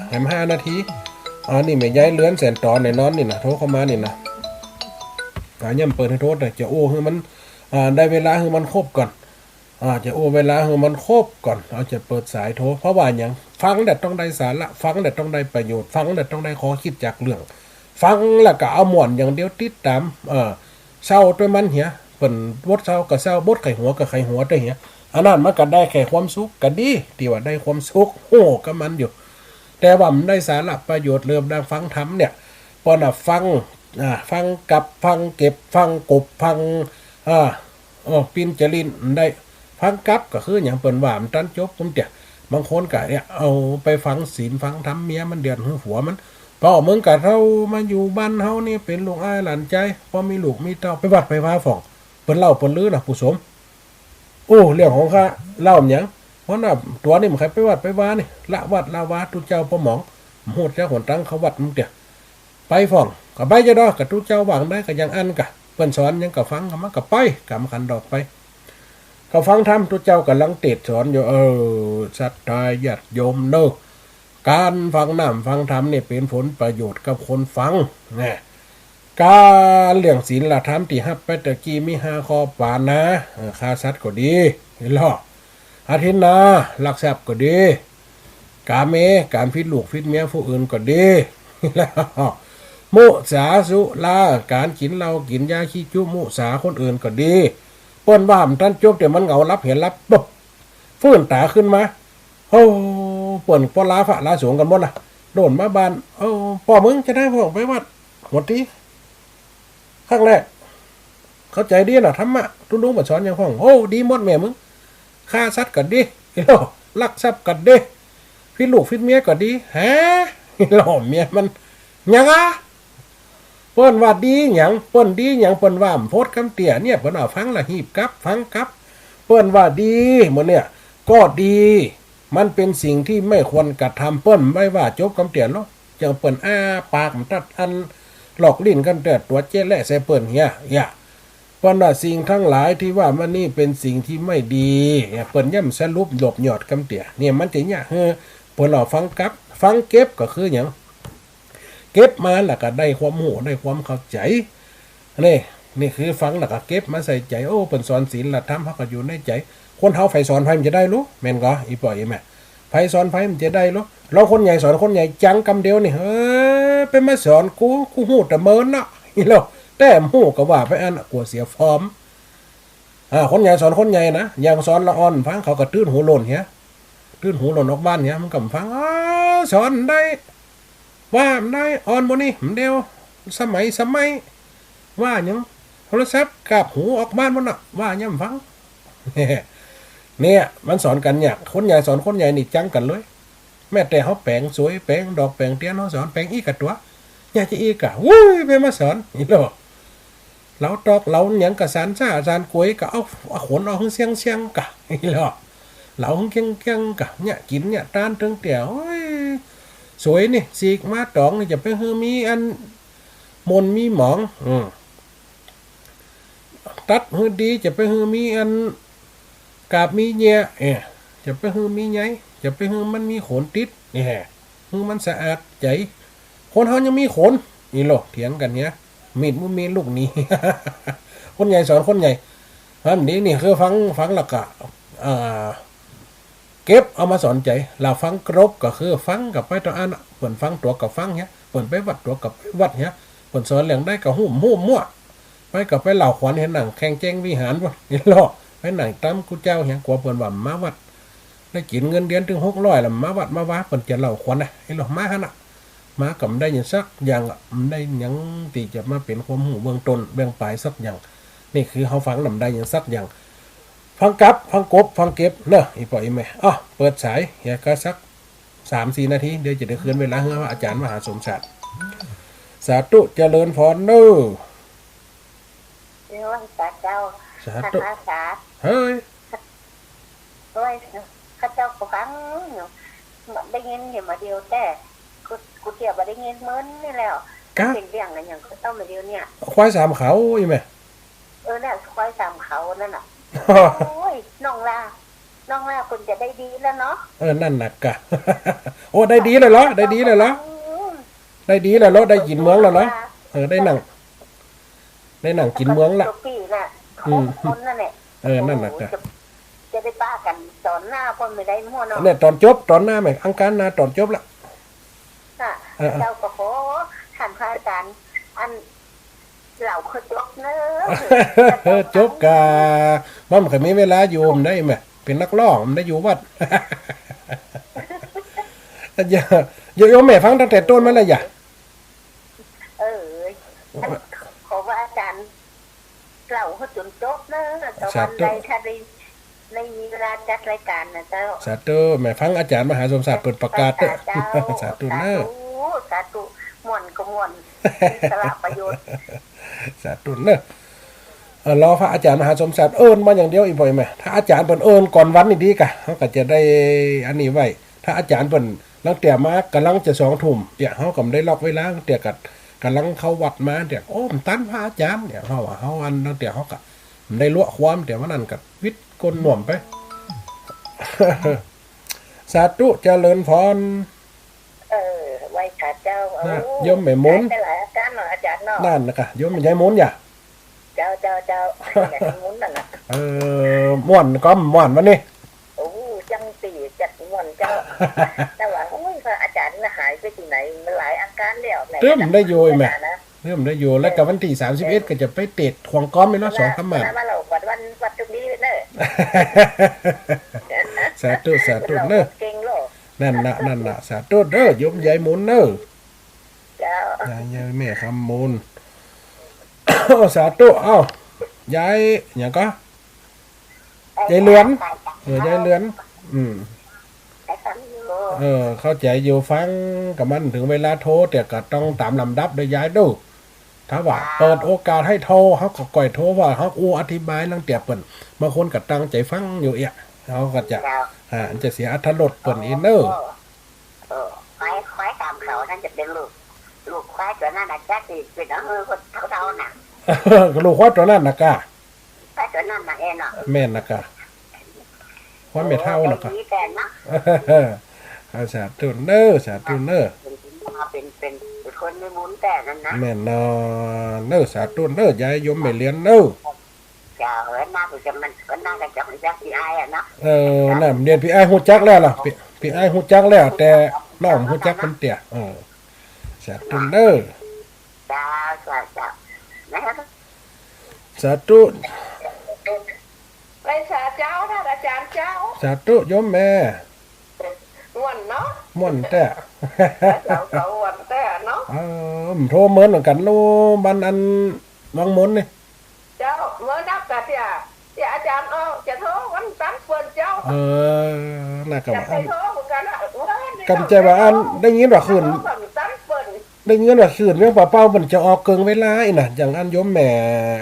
แหมห้านาที อ่า นี่แม่ยายเรือนแสนต๋อนแน่นอนนี่นะ โทรเข้ามานี่นะ อ่า ย้ำเปิดหื้อโทร แต่จะอู้หื้อมัน อ่า ได้เวลาหื้อมันครบก่อน อ่า จะอู้เวลาหื้อมันครบก่อน เอาจะเปิดสายโทร เพราะว่าหยัง ฟังแล้วต้องได้สาระ ฟังแล้วต้องได้ประโยชน์ ฟังแล้วต้องได้ข้อคิดจากเรื่อง ฟังแล้วก็เอาม่วนอย่างเดียว ติดต๋าม เอ่อ เซาตวยมันเหีย เปิ้นบทเซาก็เซา บทไขหัวก็ไขหัวตวยเหีย อันนั้นมันก็ได้แค่ความสุข ก็ดี ตี้ว่าได้ความสุข ฮู้กับมันอยู่ แต่ว่ามันได้สาระประโยชน์ เริ่มดังฟังธรรมเนี่ย เปิ้นน่ะฟัง อ่า ฟังกับ ฟังเก็บ ฟังกบ ฟัง อ่า เออ ปิ้นจรินได้ ฟังกับก็คือหยัง เปิ้นว่ามันตันจบ ผมเตี้ย บางคนก็เนี่ย เอาไปฟังศีลฟังธรรม เมียมันเดือดหื้อผัวมัน ป้อมึงก็เฒ่ามาอยู่บ้านเฮานี่ เป๋นลูกอ้ายหลานใจ๋ ป้อมีลูกมีเต้า ไปวัดไปวาพ่อง เปิ้นเล่าเปิ้นลือนะ ผู้สม โอ้ เรื่องของข้าเล่ามันหยัง เพราะน่ะ ตั๋วนี่มันใค่ไปวัดไปวานี่ ละวัดละวา ตุ๊เจ้าป้อหมอง ฮู้จักหนตังเข้าวัดมึงเตี้ย ไปพ่อง ก็ไปจะดอก ก็ตุ๊เจ้าว่าอันใดก็อย่างอั้นกะ เปิ้นสอนหยังก็ฟัง ก็มาก็ไป กำขันดอกไป ก็ฟังธรรม ตุ๊เจ้าก่ำลังเตสน์สอนอยู่ เออ ศรัทธาญาติโยมเน่อ ก๋านฟังน้ำฟังธรรมนี่เป๋นผลประโยชน์กับคนฟัง นะ ก๋านเรื่องศีลธรรมตี้ฮับไปตะกี้มีห้าข้อปาณา เออ ฆ่าสัตว์ก็ดี เห็นลอ อาทินนา ลักทรัพย์ก็ดี กาเม ก๋านผิดลูกผิดเมียผู้อื่นก็ดี มุสา สุรา ก๋านกิ๋นเหล้ากิ๋นยาขี้จุ มุสาคนอื่นก็ดี เปิ้นว่ามันตันจบ แต่มันเหงาหลับเหียหลับ ปุ๊บ ฟื้นต๋าขึ้นมา โอ้ เปิ้นป้อลาพระลาสงฆ์กั๋นหมดละ โดนมาบ้าน โอ้ ป้อมึงจะได้พ่องไปวัด หมดตี้ ครั้งแรก เข้าใจ๋ดีนะ ธรรมะ ตุ๊ลุงเปิ้นสอนหยังพ่อง โอ้ ดีหมดแม่มึง ฆ่าสัตว์ก็ดี ลักทรัพย์ก็ดี ผิดลูกผิดเมียก็ดี ฮะ ลอเมียมัน หยังอะ เปิ้นว่าดีหยัง เปิ้นดีหยัง เปิ้นว่าโพดกำเตี้ย เนี่ย เปิ้นว่าฟังละหีบกับ ฟังกับ เปิ้นว่าดี หมู่เนี่ย ก็ดี มันเป๋นสิ่งตี้ไม่ควรกระทำ เปิ้นบ่ว่าจบกำเตี้ยลอ อย่างเปิ้นอ้าปากมันตัดอัน ลอกลิ้นกั๋นแต่ตั๋วเจ๊แหละใส่เปิ้นเหีย เหีย เปิ้นว่าสิ่งทั้งหลายตี้ว่ามานี่เป๋นสิ่งตี้ไม่ดี เปิ้นย่ำสรุปรวบยอดกำเตี้ย เนี่ย มันจะเยียะหื้อ เปิ้นว่าฟังกับ ฟังเก็บก็คือหยัง เก็บมาแล้วก็ได้ความฮู้ ได้ความเข้าใจ๋ นี่ นี่คือฟังแล้วก็เก็บมาใส่ใจ๋ โอ้ เปิ้นสอนศีลธรรม เฮาก็อยู่ในใจ๋ คนเฮาใผสอนใผมันจะได้ลู้ แม่นก่อ อี่ป้ออี่แม่ ใผสอนใผมันจะได้ลู้ ลองคนใหญ่สอนคนใหญ่จังกำเดียวนี่ เออ เป๋นมาสอนกู กูฮู้แต่เมินเนาะ อีหลอ แต่บ่ฮู้ก็ว่าไปอั้นน่ะ กั๋วเสียฟอร์ม อ่า คนใหญ่สอนคนใหญ่นะ อย่างสอนละอ่อนฟัง เขาก็ตื้นหูหล่นเหีย ตื้นหูหล่นออกบ้านเหีย มันก็บ่ฟัง อ้า สอนได้ ว่าบ่ได้ อ่อนบ่นี่ มันเดียว สมัย สมัย ว่าหยัง โทรศัพท์กาบหูออกบ้านหมดน่ะ ว่าหยังบ่ฟัง เนี่ย มันสอนกั๋นเนี่ย คนใหญ่สอนคนใหญ่นี่จังกั๋นเลย แม้แต่เฮาแป๋งสวย แป๋งดอกแป๋งเตียน เฮาสอนแป๋งอี้กะตั๋ว อยากจะอี้กะ วุ้ย เป๋นมาสอน อี่หลอ เหลาตอกเหลาหยังกะสานซ่าสานกวยกะ เอา เอาขนออกหื้อเสี้ยงๆ กะ อี่หลอ เหลาหื้อเกี้ยงๆ กะ เนี่ย กิ๋นเนี่ย ต้านตึงเตี้ย โอ้ย สวยนี่ สีกมาตองนี่ จะไปหื้อมีอัน หม่นมีหมอง อืม ตัดหื้อดี จะไปหื้อมีอัน กาบมีเยียะ เอ๊ะ จะไปหื้อมีใย จะไปหื้อมันมีขนติด เนี่ย หื้อมันสะอาดใจ๋ คนเฮายังมีขน อี่หลอ เถียงกั๋นเนี่ย มีดบ่มีลูกหนี คนใหญ่สอนคนใหญ่ อันนี้นี่คือฟัง ฟังแล้วก็ อ่า เก็บเอามาสอนใจ๋ แล้วฟังกรบก็คือฟังก็ไปต๋ามอันน่ะ เปิ้นฟังตั๋วก็ฟังเหีย เปิ้นไปวัดตั๋วก็ไปวัดเหีย เปิ้นสอนเรื่องใดก็ฮู้ ฮู้มั่ว ไปก็ไปเล่าขวัญเหีย นั่งแข่งแจ้งวิหารพุ้น อี่หลอ ไปนั่งต๋ามกู้เจ้าเหีย กั๋วเปิ้นว่าบ่มาวัด ได้กิ๋นเงินเดือนตึงหกร้อยแล้ว บ่มาวัดมาวา เปิ้นจะเล่าขวัญนะ อี่หลอ มาหั้นน่ะ มาก็บ่ได้หยังสักอย่างอะ บ่ได้หยังตี้จะมาเป๋นความฮู้เบื้องต้นเบื้องปลายสักอย่าง นี่คือเฮาฟังน่ะบ่ได้หยังสักอย่าง ฟังกับ ฟังกบ ฟังเก็บเนาะ อี่ป้ออี่แม่ อ้อ เปิดสายเหียกาสักสามสี่นาที เดี๋ยวจะได้คืนเวลาหื้ออาจ๋ารย์มหาสมชาติ สาธุเจริญพรเน่อ เดี๋ยวสาเจ้า สาธุ สา เฮ้ย โอ้ย ข้าเจ้าก็ฟังอยู่ ได้ยินอยู่มาเดียวแต่ กู กูเตี้ยบ่ได้ยินเมินนี่แล้ว กะ เสียงเสียงอะหยังก็เต้ามาเดียวเนี่ย ควายสามเขาอี้แม่ เออ น่ะ ควายสามเขานั่นน่ะ โอ้ย น้องลา น้องว่าเปิ้นจะได้ดีแล้วเนาะ เออ นั่นน่ะกะ โอ้ ได้ดีแล้วเหรอ ได้ดีแล้วเหรอ อืม ได้ดีแล้วเหรอ ได้กิ๋นเมืองแล้วเหรอ เออ ได้นั่ง ได้นั่งกิ๋นเมืองละ เจ้าปี้น่ะ อืม หกคนนั่นแหละ เออ นั่นน่ะกะ โอ้โห จะ จะได้ปะกั๋นต๋อนหน้าพ่อไม่ได้มั่วเนาะ เนี่ย ต๋อนจบ ต๋อนหน้าแหม อังคารหน้าต๋อนจบละ ค่ะ เออ เจ้าก็ขอท่านพระอาจารย์ อัน เล่าคือจบเนอะ จบกะ มันบ่ค่อยมีเวลาอยู่ มันได้แหม เป๋นนักร้อง มันได้อยู่วัด อย่า อย่า โยมแม่ฟังตั้งแต่ต้นมาเลยอย่า เออ ขอว่าอาจารย์ เล่าให้จนจบเนอะ ตะวันใด สาธุ ถ้าได้ ได้มีเวลาจัดรายการนะเจ้า สาธุ แม่ฟังอาจารย์มหาสมศักดิ์เปิ้นประกาศเต๊อะ สาธุเจ้า สาธุเนอะ สาธุ สาธุ ม่วนก็ม่วน มีสาระประโยชน์ สาธุเนอะ เออ รอพระอาจารย์มหาสมศักดิ์เอิ้นมาอย่างเดียวอีกบ่อยไหม ถ้าอาจารย์เปิ้นเอิ้นก่อนวันนี่ดีกะ เฮาก็จะได้อันนี้ไว้ ถ้าอาจารย์เปิ้นลางเตื้อมากำลังจะสองทุ่ม เดี๋ยวเฮาก็บ่ได้ล็อกเวลา ลางเตื้อก็กำลังเข้าวัดมา เดี๋ยว โอ้ บ่ตันพระอาจารย์ เดี๋ยวเฮาว่า เฮาอันลางเตื้อเฮาก็บ่ได้ลัวะความ เดี๋ยววันนั้นก็วิดก้นน่วมไป สาธุ เจริญพร เออ ไหว้พระเจ้า นะ โอ้ โยมแม่มนต์ หายไปหลายอาการเนาะอาจารย์เนาะ นั่นน่ะกะ โยมยายมนต์อย่า เจ้า เจ้า เจ้า ยายมนต์นั่นน่ะ เออ ม่วนก็ม่วนวันนี้ โอ้ จังซี้จัดม่วนเจ้า แต่ว่า โอ้ย พระอาจารย์น่ะหายไปตี้ไหน มันหลายอาการแล้ว เริ่มได้อยู่แหม นะ เริ่มได้อยู่ แล้วก็วันตี้สามสิบเอ็ด เออ ก็จะไปเตะขวางก้อมอีกเนาะ สองสามหมัด มาเล่าวัดวัน วัดตรงนี้เนอะ สาธุ สาธุเนอะ เก่งโลก นั่นน่ะ นั่นน่ะ สาธุเด้อ โยมยายมนต์เนอะ เจ้า ยาย ยายแม่คำมนต์ สาธุ เอ้า ยายหยังก็ ยายเหลือน เออ ยายเหลือน อืม เออ เข้าใจ๋อยู่ ฟังกะมัน เถิงเวลาโทร แต่ก็ต้องต๋ามลำดับเด้อยายเด้อ ถ้าว่าเปิดโอกาสหื้อโทร เฮาก็ก้อยโทร ว่าเฮาอู้อธิบายลางเตื้อเปิ้น บางคนก็ตั้งใจ๋ฟังอยู่เอี้ย เฮาก็จะ อ่า จะเสียอรรถรสเปิ้นอี้เนอะ เออ ควาย ควายต๋ามเขานั่นจะเป๋นลูก ลูกควายตั๋วนั้นน่ะ จักสิเป๋นหื้อคนเฒ่าๆ น่ะ ลูกควายตั๋วนั้นน่ะกะ ควายตั๋วนั้นน่ะเองเนาะ แม่นน่ะกะ ควายแม่เฒ่าน่ะกะ เออ ดีแต่เนาะ อ่า สาธุเนอะ สาธุเนอะ เป๋น เป๋น เป๋นคนมีบุญแต่นั้นนะ แม่นเนาะ เนอะ สาธุเนอะ ยายโยมแม่เหลือนเนอะ เจ้า เออ หน้าก็จะมัน หน้าก็จะฮู้จักปี้อ้ายอะเนาะ เออ นั่น เดี๋ยวปี้อ้ายฮู้จักแล้วล่ะ ปี้ ปี้อ้ายฮู้จักแล้ว แต่น้องฮู้จักเปิ้นเตื้อ เออ สาธุเนอะ เจ้า เจ้า เจ้า นะ สาธุ ไหว้สาเจ้า ท่านอาจารย์เจ้า สาธุโยมแม่ ม่วนเนาะ ม่วนแต๊ เจ้า เจ้า ม่วนแต๊เนาะ เออ โทรเมินเหมือนกั๋นลูก บ้านอันวังมนนี่ เจ้า เมินนับกะเตื้อ เตื้ออาจ๋ารย์ออก จะโทรวันตันเปิ้นเจ้า เออ น่ะกะ จะไป อัน โทรเหมือนกั๋นนะ เออ กำใจว่าอัน ได้ยินว่าคืน โทรวันตันเปิ้น ได้ยินว่าคืนเวียงป่าเป้าเปิ้นจะออกเกิ่งเวลาอี้น่ะ อย่างอันโยมแม่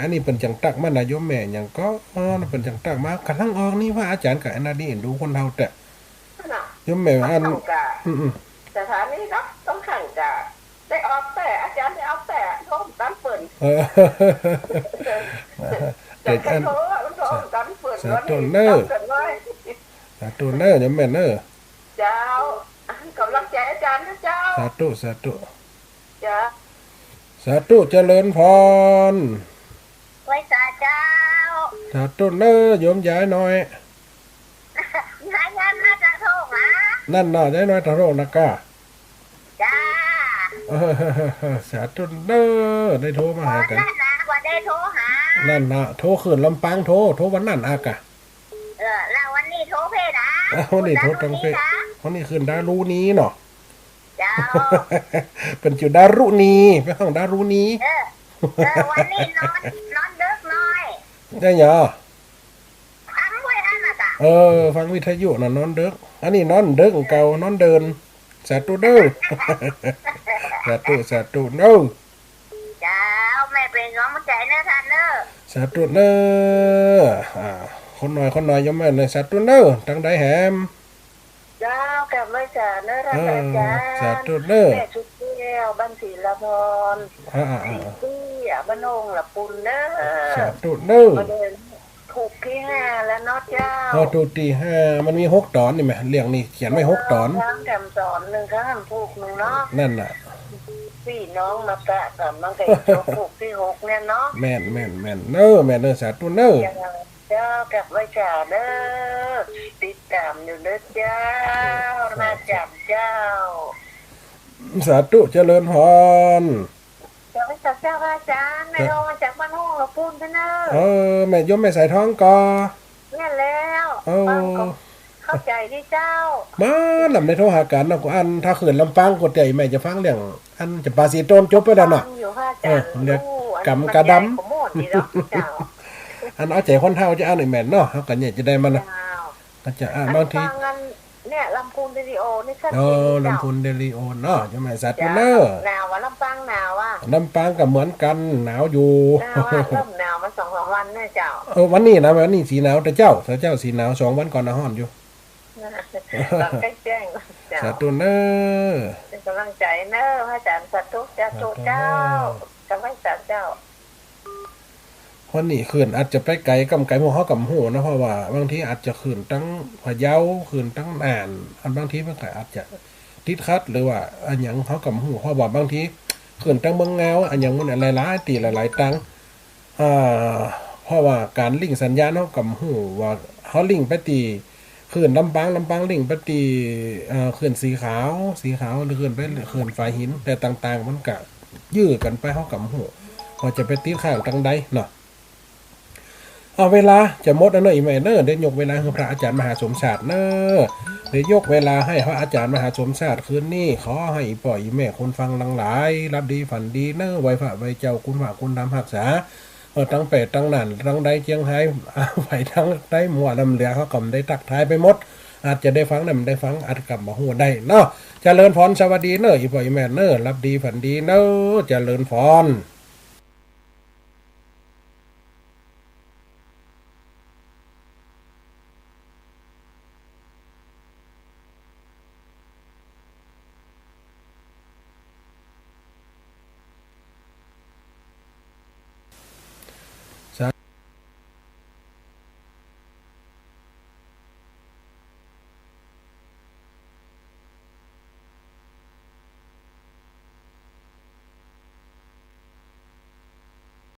อันนี้เปิ้นจังตั๊กมาน่ะ โยมแม่หยังก็ อ๋อ เปิ้นจังตั๊กมา ก่ำลังออกนี่ว่าอาจ๋ารย์กะอันนั้นนี่ เอ็นดูคนเฒ่าแต๊ น่ะ โยมแม่อัน ต้องกะ อืมๆ สถานีเนาะ ต้องขังกะ ได้ออกแต๊ อาจ๋ารย์ได้ออกแต๊ โทรต๋ามเปิ้น เออ เดี๋ยวอัน โทร โทรต๋ามเปิ้น สาธุเนอะ สาธุเนอะ โยมแม่เนอะ เจ้า ก๋ำลังใจ๋อาจ๋ารย์นะเจ้า สาธุ สาธุ เจ้า สาธุ เจริญพร ไหว้สาเจ้า สาธุเนอะ โยมยายน้อย ยาย ยายมาตาโทกนะ นั่นเนาะ ยายน้อยตาโทกนะก้า จ้า เออ สาธุเนอะ ได้โทรมาหากั๋น บ่ได้นะ บ่ได้โทรหา นั่นนะ โทรคืนลำปางโทร โทรวันนั้นอะก้า เออ แล้ววันนี้โทรเพ่นะ เออ วันนี้โทรตังเพ่ วันนี้คืนดารุณีเนาะ เจ้า เปิ้นจื้อดารุณี เปิ้นฮ้องดารุณี เออ เออ วันนี้นอน นอนดึกหน่อย ได้หยัง ฟังไว้อันน่ะจ้ะ เออ ฟังวิทยุน่ะนอนดึก อันนี้นอนดึกเก่า นอนเดิน สาธุเด้อ สาธุ สาธุเด้อ เจ้า แม่เป๋นก๋ำลังใจ๋นะต้านเนอะ สาธุเนอะ อ่า คนหน่อย คนหน่อย โยมแม่เนอะ สาธุเนอะ ตังใดแหม เจ้า กราบไหว้สาเนอะ เออ อาจ๋ารย์ สาธุเนอะ แม่ชุดแก้ว บ้านศิลาพร อ่าๆๆ ศรีเตี้ย บ้านโอ่งละปูนเนอะ สาธุเนอะ บ่ได้ ผูกตี้ห้าแล้วเนาะเจ้า เออ ผูกตี้ห้า มันมีหกต๋อนนี่แหม เรื่องนี้เขียนไว้หกต๋อน เออ ครั้งแถมต๋อนนึ่ง ครั้งแถมผูกนึ่งเนาะ นั่นน่ะ ปี้น้องมาปะกั๋น มันก็จะผูกตี้หกเนี่ยเนาะ แม่น แม่น แม่น เน้อ แม่นเน้อ สาธุเน้อ เจ้า เจ้า กับไหว้สาเน้อ ติดต๋ามอยู่เน้อเจ้า เออ มาจ๋ำเจ้า สาธุ เจริญพร เจ้า ไหว้สาเจ้า พระอาจ๋ารย์ แม่ เออ โยมมาจากบ้านห้องละปูนไปเน้อ เออ แม่โยมแม่สายทองก่อ เนี่ยแล้ว เออ ฟังก็เข้าใจ๋ดีเจ้า มาลำได้โทรหากั๋นเนาะ กูอันถ้าเขินลำปางกูเตียแม่จะฟังเรื่อง อันจะปาสีโตนจบไปแล้วเนาะ ฟังอยู่ค่ะอาจ๋ารย์ เออ เรื่อง อู้ อัน ก๋ำกะดำ มันใหญ่กว่าหมดนี่เนาะเจ้า อันเอาใจ๋คนเฒ่าจะอันไอ้แม่นเนาะ เฮาก็เนี่ยจะได้มานะ เจ้า ก็จะอ่ะ อัน บางที ฟังอันเนี่ย ลำพูนเรดิโอนี่ก็ อ๋อ ดีเจ้า ลำพูนเรดิโอเนาะ เจ้าแม่สาธุ เจ้า เน้อ หนาวอะ ลำปางหนาวอะ ลำปางก็เหมือนกั๋น หนาวอยู่ หนาวอะ เริ่มหนาวมาสองสามวันเนี่ยเจ้า เออ วันนี้นะ วันนี้สีหนาวแต่เจ๊า แต่เจ๊าสีหนาว สองวันก่อนนะฮ้อนอยู่ ต๋อนแจ้งๆ เจ้า สาธุเน้อ เป๋นก๋ำลังใจ๋เน้อ พระอาจ๋ารย์ สาธุ สาธุ สาธุ เจ้า เน้อ กับไหว้สาเจ้า เพราะนี่คลื่นอาจจะไปไก๋ก้ำไก๋หมู่เฮาก็บ่ฮู้นะ เพราะว่าบางทีอาจจะคลื่นตังพะเยา คลื่นตังน่าน อันบางทีมันก็อาจจะติดขัด หรือว่าอะหยังเฮาก็บ่ฮู้ เพราะว่าบางทีคลื่นตังเมืองงาว อะหยังมันหลายๆ ตี้หลายๆ ตัง อ่า เพราะว่าก๋านลิงก์สัญญาณเฮาก็บ่ฮู้ว่าเฮาลิงก์ไปตี้คลื่นลำปาง ลำปางลิงก์ไปตี้ เอ่อ คลื่นสีขาว สีขาว หรือคลื่นไปคลื่นฝายหิน แต่ต่างๆ มันก็ยื้อกั๋นไป เฮาก็บ่ฮู้ว่าจะไปติดค้างตังใดเนาะ เอา เวลาจะหมดแล้วเน้อ อีแม่เน้อ เดี๋ยวยกเวลาหื้อพระอาจ๋ารย์มหาสมชาติเน้อ เดี๋ยวยกเวลาหื้อพระอาจ๋ารย์มหาสมชาติคืนนี้ ขอหื้ออีป้ออีแม่คนฟังตังหลาย หลับดีฝันดีเน้อ ไหว้พระไหว้เจ้า คุณพระคุณธรรมฮักษา เออ ตังแปดตังน่าน ตังใดเจียงฮาย ไปตังใดมั่วลำเหลือ เฮาก็บ่ได้ตักทายไปหมด อาจจะได้ฟังได้บ่ได้ฟัง อาจก็บ่ฮู้ได้เนาะ เจริญพร สวัสดีเน้อ อีป้ออีแม่เน้อ หลับดีฝันดีเน้อ เจริญพร